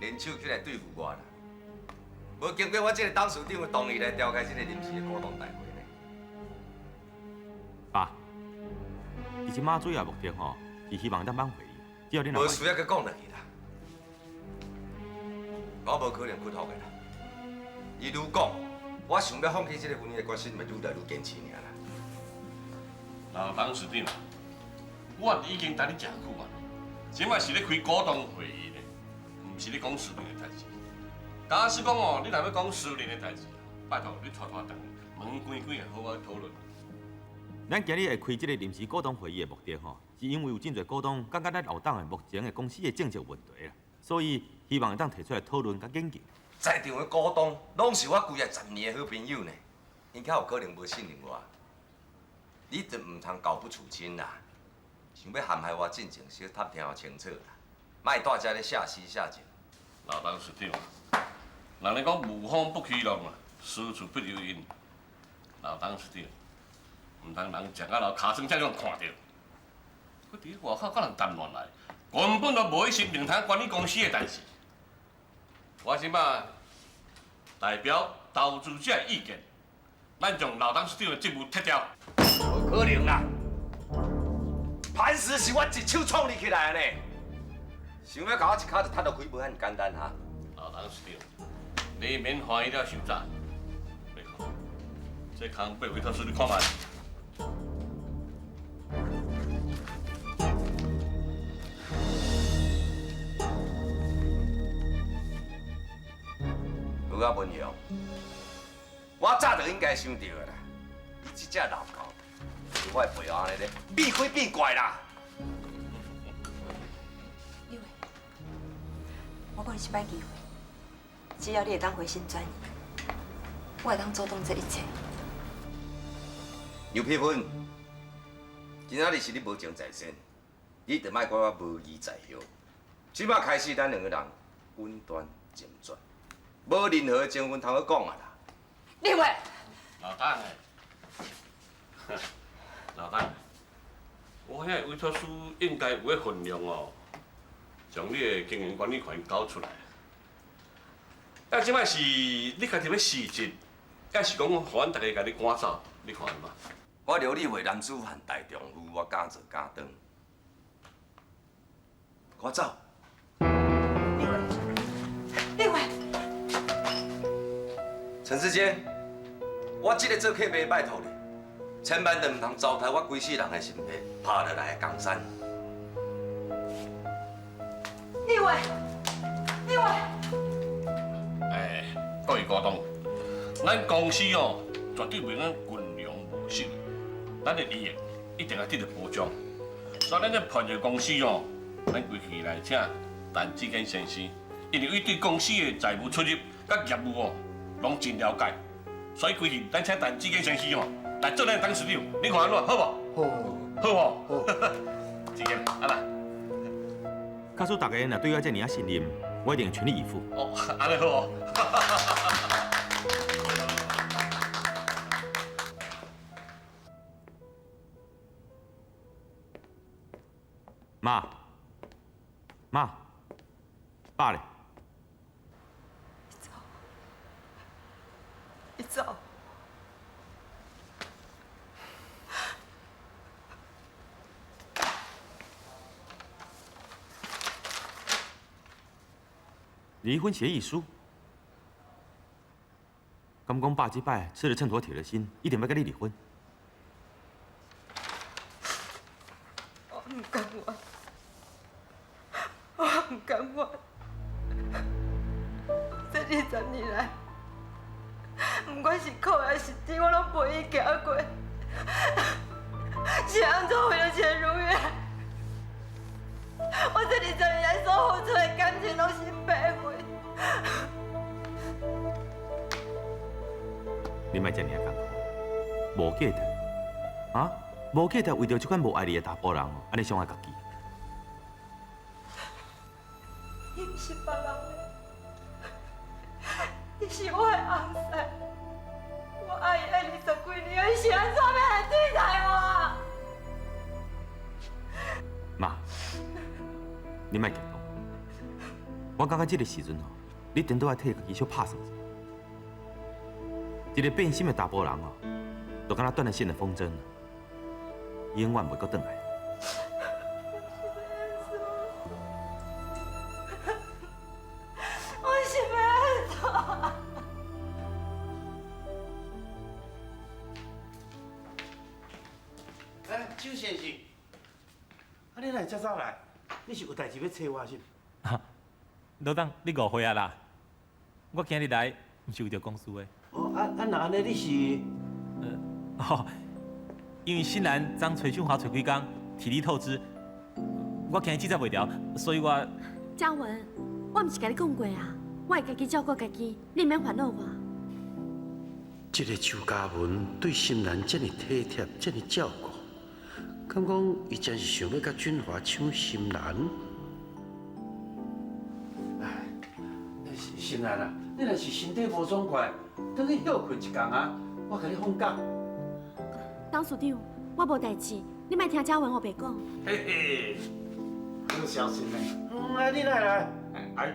聯手起來對付我啦，無經過我這個董事長的同意來召開這個臨時的股東大會呢。爸，伊這馬主要目的吼，是希望當挽回伊，只要你無需要閣講落去啦，我無可能屈服的啦。伊愈講，我想欲放棄這個婚姻的決心，嘛愈來愈堅持爾啦。老董事長，我已經等你誠久啊，這擺是咧開股東會議呢，毋是咧講私人的代誌。假使講哦，你若欲講私人的代誌，拜託你拖拖等，門關關好好討論。咱今日會開這個臨時股東會議的目的吼，是因為有真濟股東感覺咱老董的目前的公司的政策問題啦，所以希望會當提出來討論佮研究。在場的股東攏是我幾啊十年的好朋友呢，𪜶較有可能無信任我。你就毋通搞不出親啦，想欲陷害我進前，小探聽清楚啦，莫蹛遮咧下死下情。老董事長，人咧講無風不起浪啊，事出必有因。老董事長，毋通人食到流尻川才予人看著。閣佇外口佮人談戀愛，根本就無彼心情通管理公司的代誌。我這擺代表投資者的意見，咱將老董事長的職務撤掉。無可能啦！磐石是我一手創立起來的呢，想欲共我一跤就踢落去，無遐爾簡單哈。老董事長，你免歡喜了傷早。你看，這空白委託書你看覓。好啊，文雄，我早就應該想著啦。你這隻老狗，佇我的背後按呢咧變鬼變怪啦！立偉，我給你一擺機會，只要你會當回心轉意，我會當阻擋這一切。牛皮粉，今仔日是你無情在先，你就莫怪我無義在後。這擺開始，咱兩個人恩斷情絕。無任何情分通好講啊啦！立偉，老董的，老董，我遐委託書應該有彼分量哦，將你的經營管理權交出來。啊，這擺是你家己欲辭職，抑是講予阮逐家共你趕走？你看嘛？我劉立偉男子漢大丈夫，我敢做敢當，我走。立偉，立偉。陳志堅，我這個做客袂拜託你，千萬就毋通糟蹋我規世人的心血，拍落來的江山。立偉，立偉。各位股东，咱公司哦，绝对袂当群龙无首，咱的利益一定要得到保障。所以咱这磐石公司哦，咱规气来请陈志坚先生，因为伊对公司的财务出入佮业务哦，拢真了解，所以规气咱请陈志坚先生哦来做咱的董事长，你看按怎好无？好，好无？好，志坚，阿啦。假使大家若对我这尔仔信任，我一定全力以赴。哦，按呢好哦。妈，妈，爸咧？伊走，离婚协议书。敢讲爸这摆吃了秤砣铁了心，一定欲佮你离婚。我毋甘愿，我毋甘愿。这20年来，不管是苦还是甜，我拢陪伊行过。是按怎为了钱如愿？我这20年来所付出的感情，拢是白费。你莫这尔艰苦，无价值，啊，无价值，为著这款无爱你的查埔人，按呢伤害家己。伊毋是别人的，伊是我的翁婿。我爱伊爱20几年，伊是按怎欲来对待我？妈，你莫激动，我感觉这个时阵吼，你颠倒爱替家己小拍算一下。一个变心的查埔人哦，就敢若断了线的风筝，永远袂阁转来。我是欲按怎？哎，周先生，啊，你哪会遮早来？你是有代志欲揣我是？老董，你误会啊啦！我今日来，毋是为著公司的。哦，啊啊，若按呢，你是？哦，因为新兰昨揣俊华揣几工，体力透支，我惊伊记载袂牢，所以我。嘉文，我毋是共你讲过啊，我会家己照顾家己，你毋免烦恼我。这个周嘉文对心兰这么体贴，这么照顾，敢讲伊真是想欲佮俊华抢心兰？哎，心兰啊，你若是身体无爽快，转去歇困一工啊，我共你放假。董事长，我无代志，你莫听嘉文乌白讲。嘿嘿，好消息呢。啊，你哪会来？哎，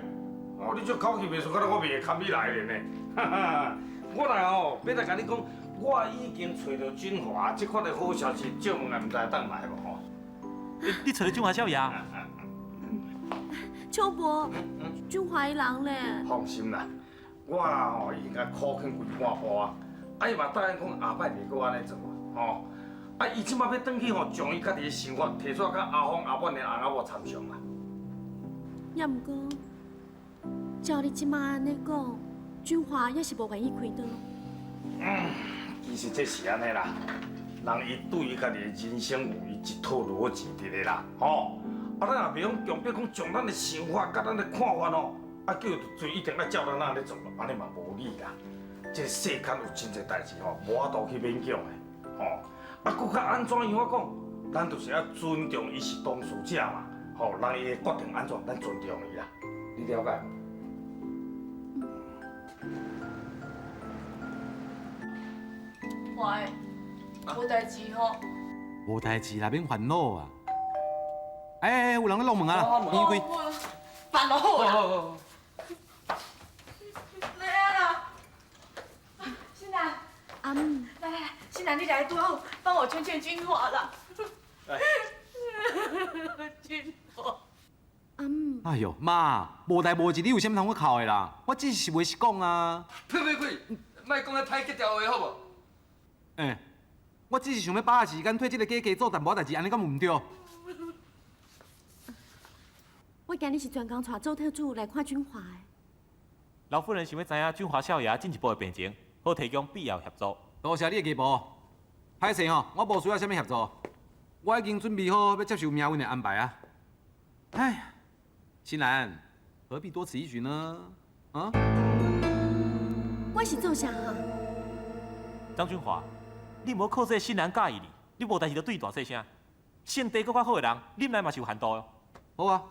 哦，你这口气袂输，敢若我袂会堪你来的呢。哈哈，我来哦，欲来共你讲，我已经揣著俊华，这款的好消息，借问也毋知会当来无吼？你揣著俊华少爷？秋伯，俊华伊人咧？放心啦，我吼已经共苦劝规半晡啊，啊伊嘛答应讲下摆袂阁按呢做啊，吼。啊伊这摆欲转去吼，将伊家己的想法提出来，佮阿峰、阿满的翁仔某参详啦。也毋过，照你这摆按呢讲，俊华也是无愿意开刀。其实这是按呢啦，人伊对伊家己的人生有伊一套逻辑伫咧啦，吼。啊，咱也袂用强迫讲将咱的想法佮咱的看法吼，啊叫做一定爱照咱按呢做，按呢嘛无理啦。这世间有真济代志吼，无法度去勉强的，吼。啊，阁较按怎样我讲，咱就是爱尊重伊是当事者嘛，吼，人伊的决定按怎，咱尊重伊啦，你了解？喂，无代志吼。无代志啦，免烦恼啊。哎，有人咧弄门啊！你开。烦恼好啦。来啊啦！新兰，阿姆，来来来，新兰你来拄好，帮我劝劝君华啦。君华。阿姆。哎哟，妈，无代无志，你有啥物通我哭的啦？我只是实话实讲啊。呸呸呸！莫讲遐歹格调话好无？欸，我只是想欲把握时间，替这个家家做淡薄代志，按呢敢有毋对？我今日是专工带周特助来看君华的。老夫人想欲知影俊華少爺進一步的病情，好提供必要協助。多謝你的加步。歹勢吼，我無需要啥物協助，我已經準備好欲接受命運的安排啊。哎呀，新蘭，何必多此一舉呢？啊？我是做啥哈？張俊華，你無靠這個新蘭佮意你，你無代誌就對伊大細聲。性地閣較好的人，忍耐嘛是有限度的。好啊，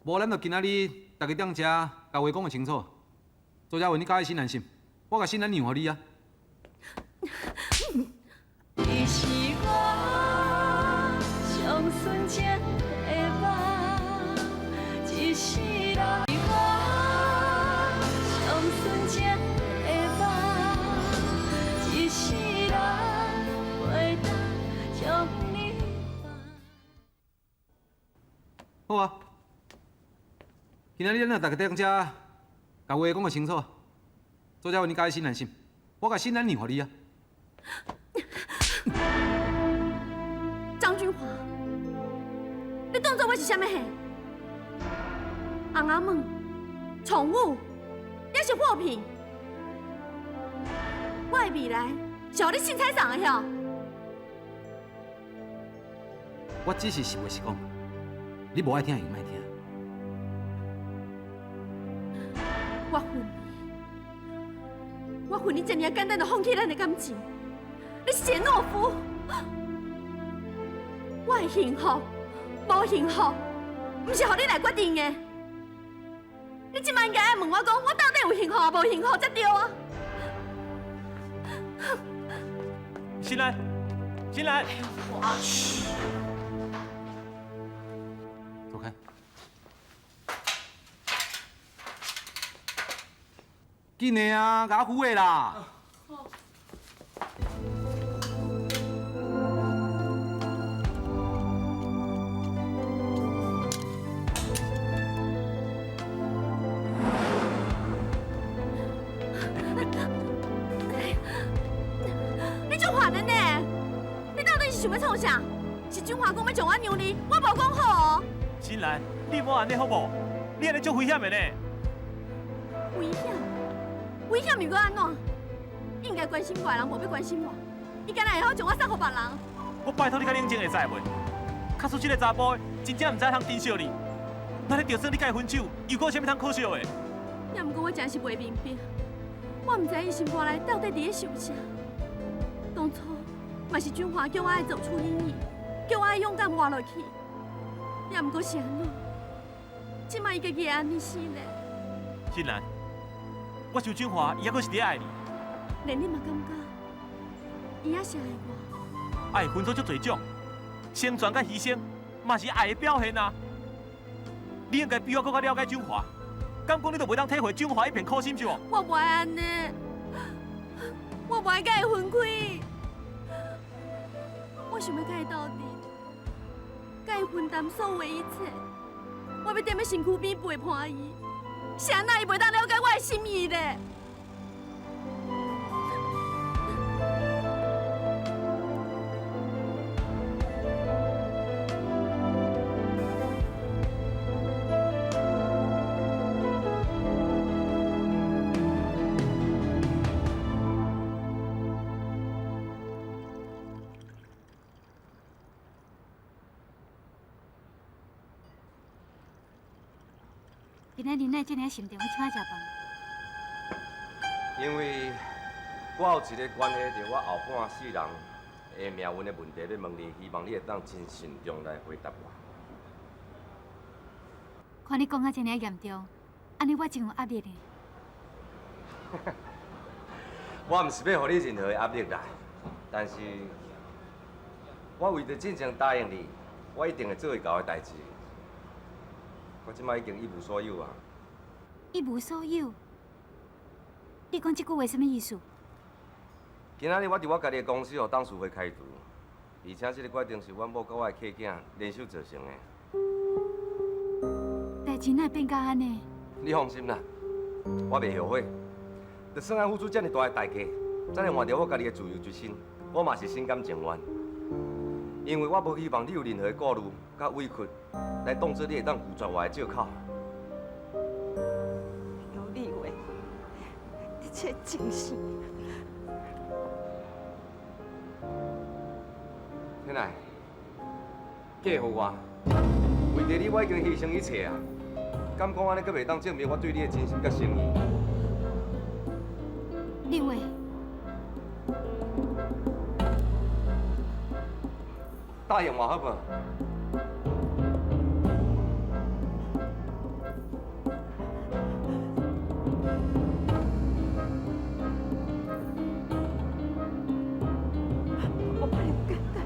無咱就今仔日逐家踮遮，共話講個清楚。周佳文，你佮意新蘭是？我共新蘭讓予你啊。你是我上純情的夢，一世人。我上純情的夢，一世人袂當將你放。好啊，今仔日咱就逐家踮遮，共話講個清楚。周佳文，你佮意新蘭是？我共新蘭讓予你啊。張俊華，你當作我是啥物貨？尪仔物、寵物，抑是貨品？我的未來是予你凊彩送的囂？我只是實話實講，你無愛聽就莫聽。我恨你，我恨你這爾簡單就放棄咱的感情。你是一個懦夫！我的幸福，無幸福，毋是予你來決定的。你這擺應該愛問我講，我到底有幸福抑無幸福才對啊！新蘭，新蘭，走開！緊的啊，共我扶的啦！你足煩的呢！你到底是想欲創啥？是俊華講欲將我讓你，我無講好哦。新蘭，你莫按呢好無？你按呢足危險的呢。危險？危險又閣按怎？應該關心我的人無欲關心我，伊敢若會好將我送予別人？我拜託你較冷靜會使袂？假使這个查埔真正毋知通珍惜你，那你就算你共伊分手，又閣有啥物通可惜的？也毋過我真是袂明白，我毋知伊心肝內到底佇咧想啥。當初嘛是俊華叫我愛走出陰影，叫我愛勇敢活落去。也毋過是按怎？這擺伊家己會按呢死咧？新蘭，我想俊華伊猶閣是佇咧愛你。連你嘛感覺，伊猶是愛我。愛分做足濟種，成全佮犧牲，嘛是愛的表現啊！你應該比我閣較了解俊華，敢講你就袂當體會俊華一片苦心是無？我無愛按呢，我無愛共伊分開，我想欲共伊鬥陣，共伊分擔所有的一切。我欲踮咧身軀邊陪伴伊，是按怎伊袂當了解我的心意咧？今仔日哪會這爾心重，欲請我食飯？因為我有一個關係著我後半世人的命運的問題，欲問你，希望你會當真慎重來回答我。看你講甲這爾嚴重，按呢我真有壓力呢。我毋是欲予你任何的壓力啦，但是我為著進前答應你，我一定會做會到的代誌。我這擺已經一無所有啊！一無所有？你講這句話啥物意思？今仔日我佇我家己的公司予董事會開除，而且這个決定是阮某佮我的契囝聯手造成的。代誌哪會變甲按呢？你放心啦，我袂後悔。就算愛付出這爾大的代價，才會換著我家己的自由之身，我嘛是心甘情願。因為我無希望你有任何的顧慮佮委屈，來當作你會當拒絕我的藉口。切情线。天爱，嫁予我，为著你，我已经牺牲一切啊！敢讲按呢，阁袂当证明我对你的真心佮诚意？立伟，答应我好无？我不能简单，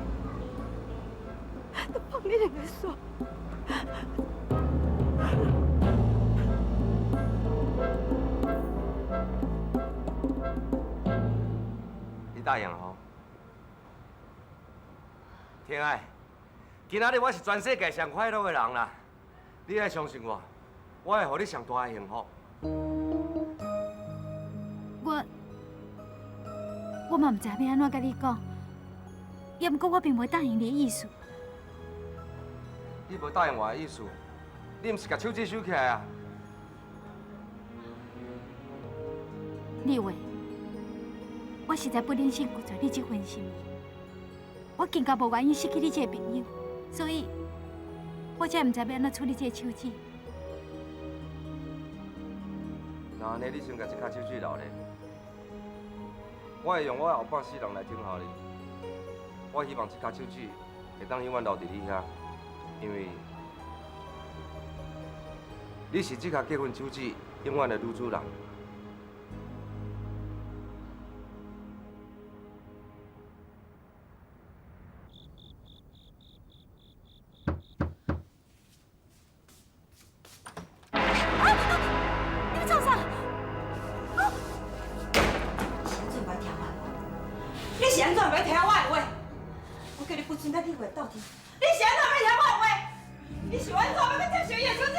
就放你两个煞。你答应吼？天爱，今仔日我是全世界上快乐的人啦！你爱相信我，我会予你上大的幸福。我嘛毋知欲按怎佮你讲，也毋过我并无答应你的意思。你无答应我的意思，你毋是共手指收起来啊？立伟，我实在不忍心拒绝你这份心意，我更加无原因失去你这个朋友，所以，我才毋知欲按怎处理这个手指。若按呢，你先共这跤手指留咧，我会用我的后半世人来等候你。我希望这跤手指会当永远留伫你遐，因为你是这跤结婚手指永远的女主人。你欲创啥？你是按怎袂听我的话？我叫你不准佮李慧斗阵，你是按怎欲听我的话？你是按怎欲去接受伊的手指？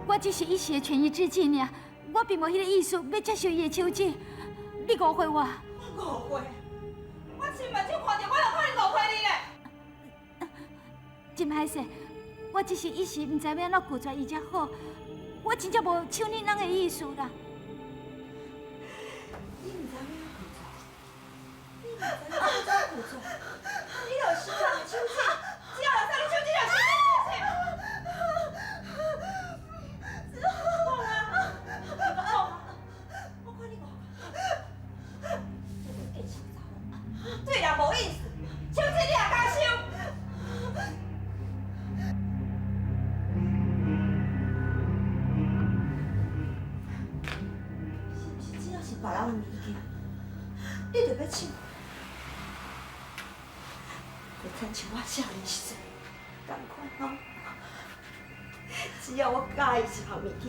我只是一时的权宜之计尔，我并无彼个意思欲接受伊的手指。你误会我。我误会？我亲目睭看著，我哪可能误会你咧？真歹势，我只是一时毋知欲按怎拒绝伊才好，我真正无抢你人的意思啦。你毋知欲按怎拒绝？你毋知欲按怎拒绝？你就是人的手指，只要会使你手指就收。讲啊，你讲啊，我看你偌这个见识查某，对人无意思，手指你也敢收？是毋是只要是别人的物件，你就欲抢？就亲像我少年时阵仝款吼，只要我佮意一项物件，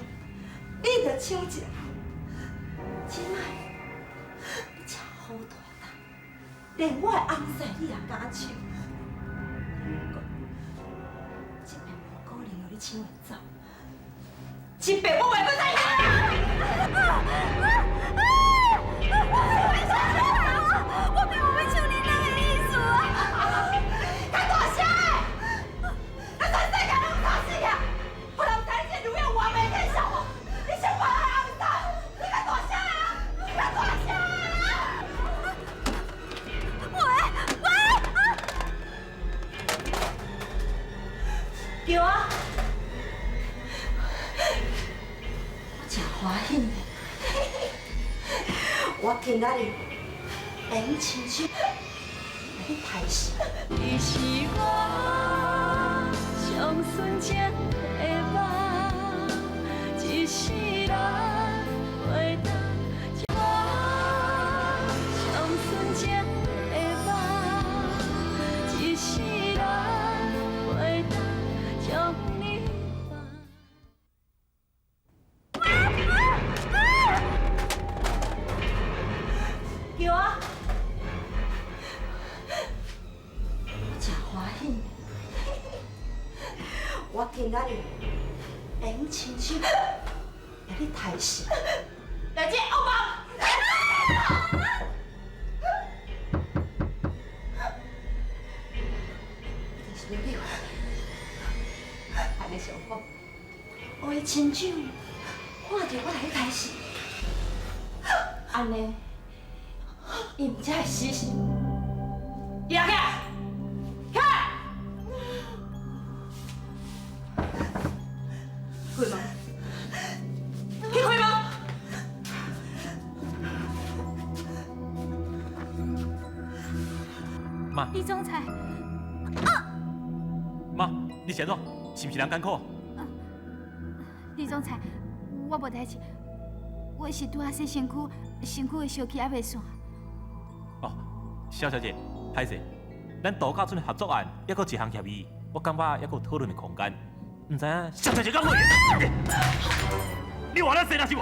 你就抢一下。这摆你真好大胆，连我的翁婿你也敢抢？这遍无可能予你抢会走，这遍我袂阁再赢。我并无欲抢你人的意思啊！较大声的，咱全世界拢吵死啊！予人知你这女的偌袂见笑无？你抢别人的翁婿，你较大声啊！你较大声啊！喂喂！对啊，我真欢喜的，我今仔日会用亲手来你刣死。你是我上纯情的梦，一世人袂当我上纯情的梦，一世人袂当将你放。叫啊！我真欢喜，我今仔日会用亲手来你刣死。来这恶梦！一定是刘丽华，按呢上好，我的亲手看著日我来去刣死，按呢，伊毋才会死心。起来，起来，开门，去开门。妈，李总裁，妈，你是按怎？是毋是人艰苦？李总裁，我无代志，我是拄仔洗身躯，身躯的烧气还袂散。哦，萧小姐，歹势，咱度假村的合作案犹阁一项协议，我感觉犹阁有讨论的空间。毋知影萧小姐敢会？你话咱生啊是无？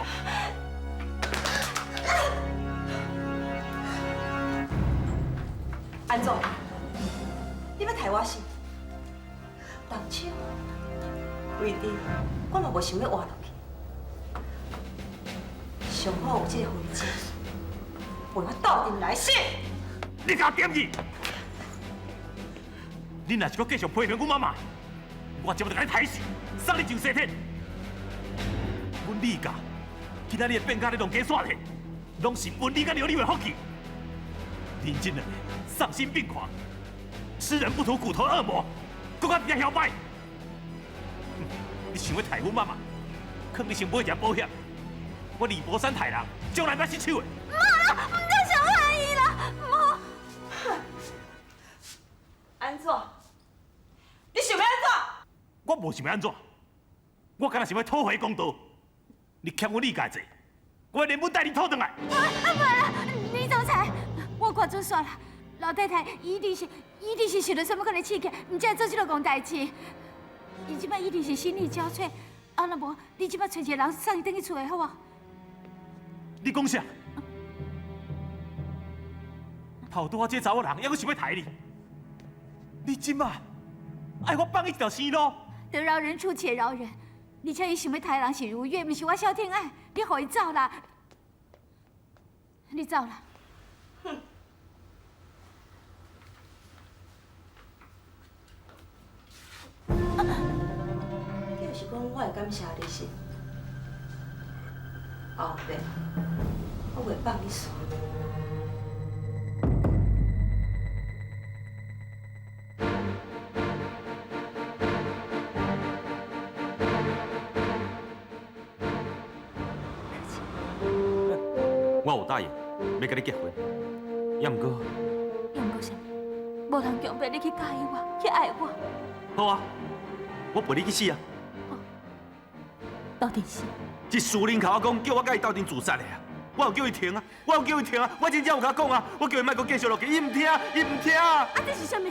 安怎？你欲刣我死？动手？为你，我嘛无想欲活落去。上好有这个回子，陪我斗阵来死。你共我点去！你若是阁继续批评阮妈妈，我这就共你刣死，送你上西天。阮李家今仔日会变甲你弄家煞去，拢是阮你佮刘丽的福气。恁这两个丧心病狂，吃人不吐骨头的恶魔，阁敢伫遐嚣摆！你想欲刣阮妈妈，囥你先买一条保险。我李伯山刣人，从来毋捌失手的。毋好啦，毋通伤害伊啦，毋好。按怎？你想欲按怎？我无想欲按怎，我敢若想欲讨回公道。你欠阮李家债，我连本带利讨转来。啊，袂啦，李总裁，我看准煞啦。老太太一定是受到啥物款的刺激，毋才会做这落戆代志。伊这摆一定是心力交瘁，啊，若无你这摆揣一个人送伊转去厝内好无？你讲啥？头拄仔这查某人，犹阁想欲刣你？你这马爱我放伊一条生路？得饶人处且饶人，而且伊想欲刣人是如月，毋是我萧天爱，你予伊走啦，你走啦。哼！就是讲，我会感谢你是后壁，我袂放你煞。我有答应欲佮你结婚，也毋过，也毋过啥物？无人强迫你去佮意我，去爱我。好啊，我陪你去死啊！斗阵死？这苏玲共我讲，叫我佮伊斗阵自杀的啊！我有叫伊停啊，我有叫伊停啊，我真正有共伊讲啊，我叫伊莫阁继续落去，伊毋听，伊毋听。啊，这是啥物？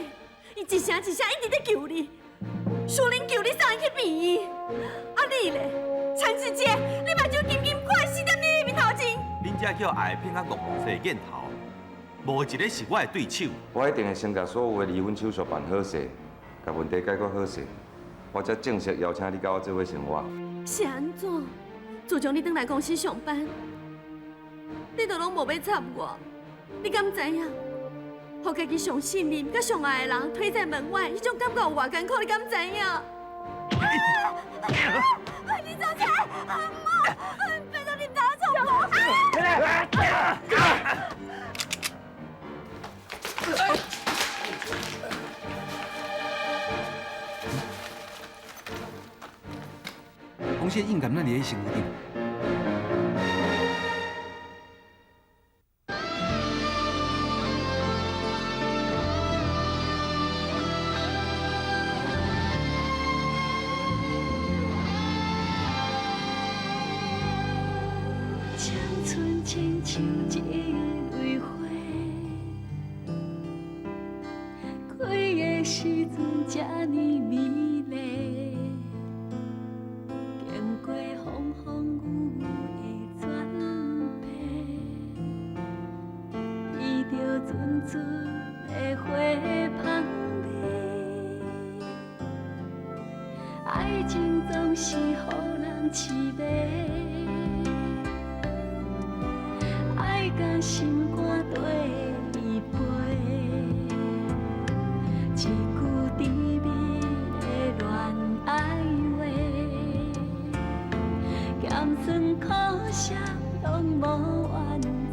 伊一声一声一直咧求你，苏玲求你送伊去病院。啊你咧，陈志杰，你目睭金金看死踮你面头前。恁这叫爱骗甲戆戆势的念头，无一个是我的对手。我一定会先共所有的离婚手续办好势，共问题解决好势，我才正式邀请你佮我做伙生活。是按怎？自从你转来公司上班，你都拢无欲插我，你敢知影？予家己上信任、佮上爱的人推在门外，彼种感觉有偌艰苦，你敢知影？你走开！唔好，拜托你毋通创我！红线应该咱伫咧身躯顶。青春亲像一蕊花，开的时阵这呢美丽，经过风风雨雨的转变，闻著阵阵的花香味，爱情总是予人痴迷。爱甲心肝缀伊飞，一句甜蜜的恋爱话，咸酸可惜，攏無緣。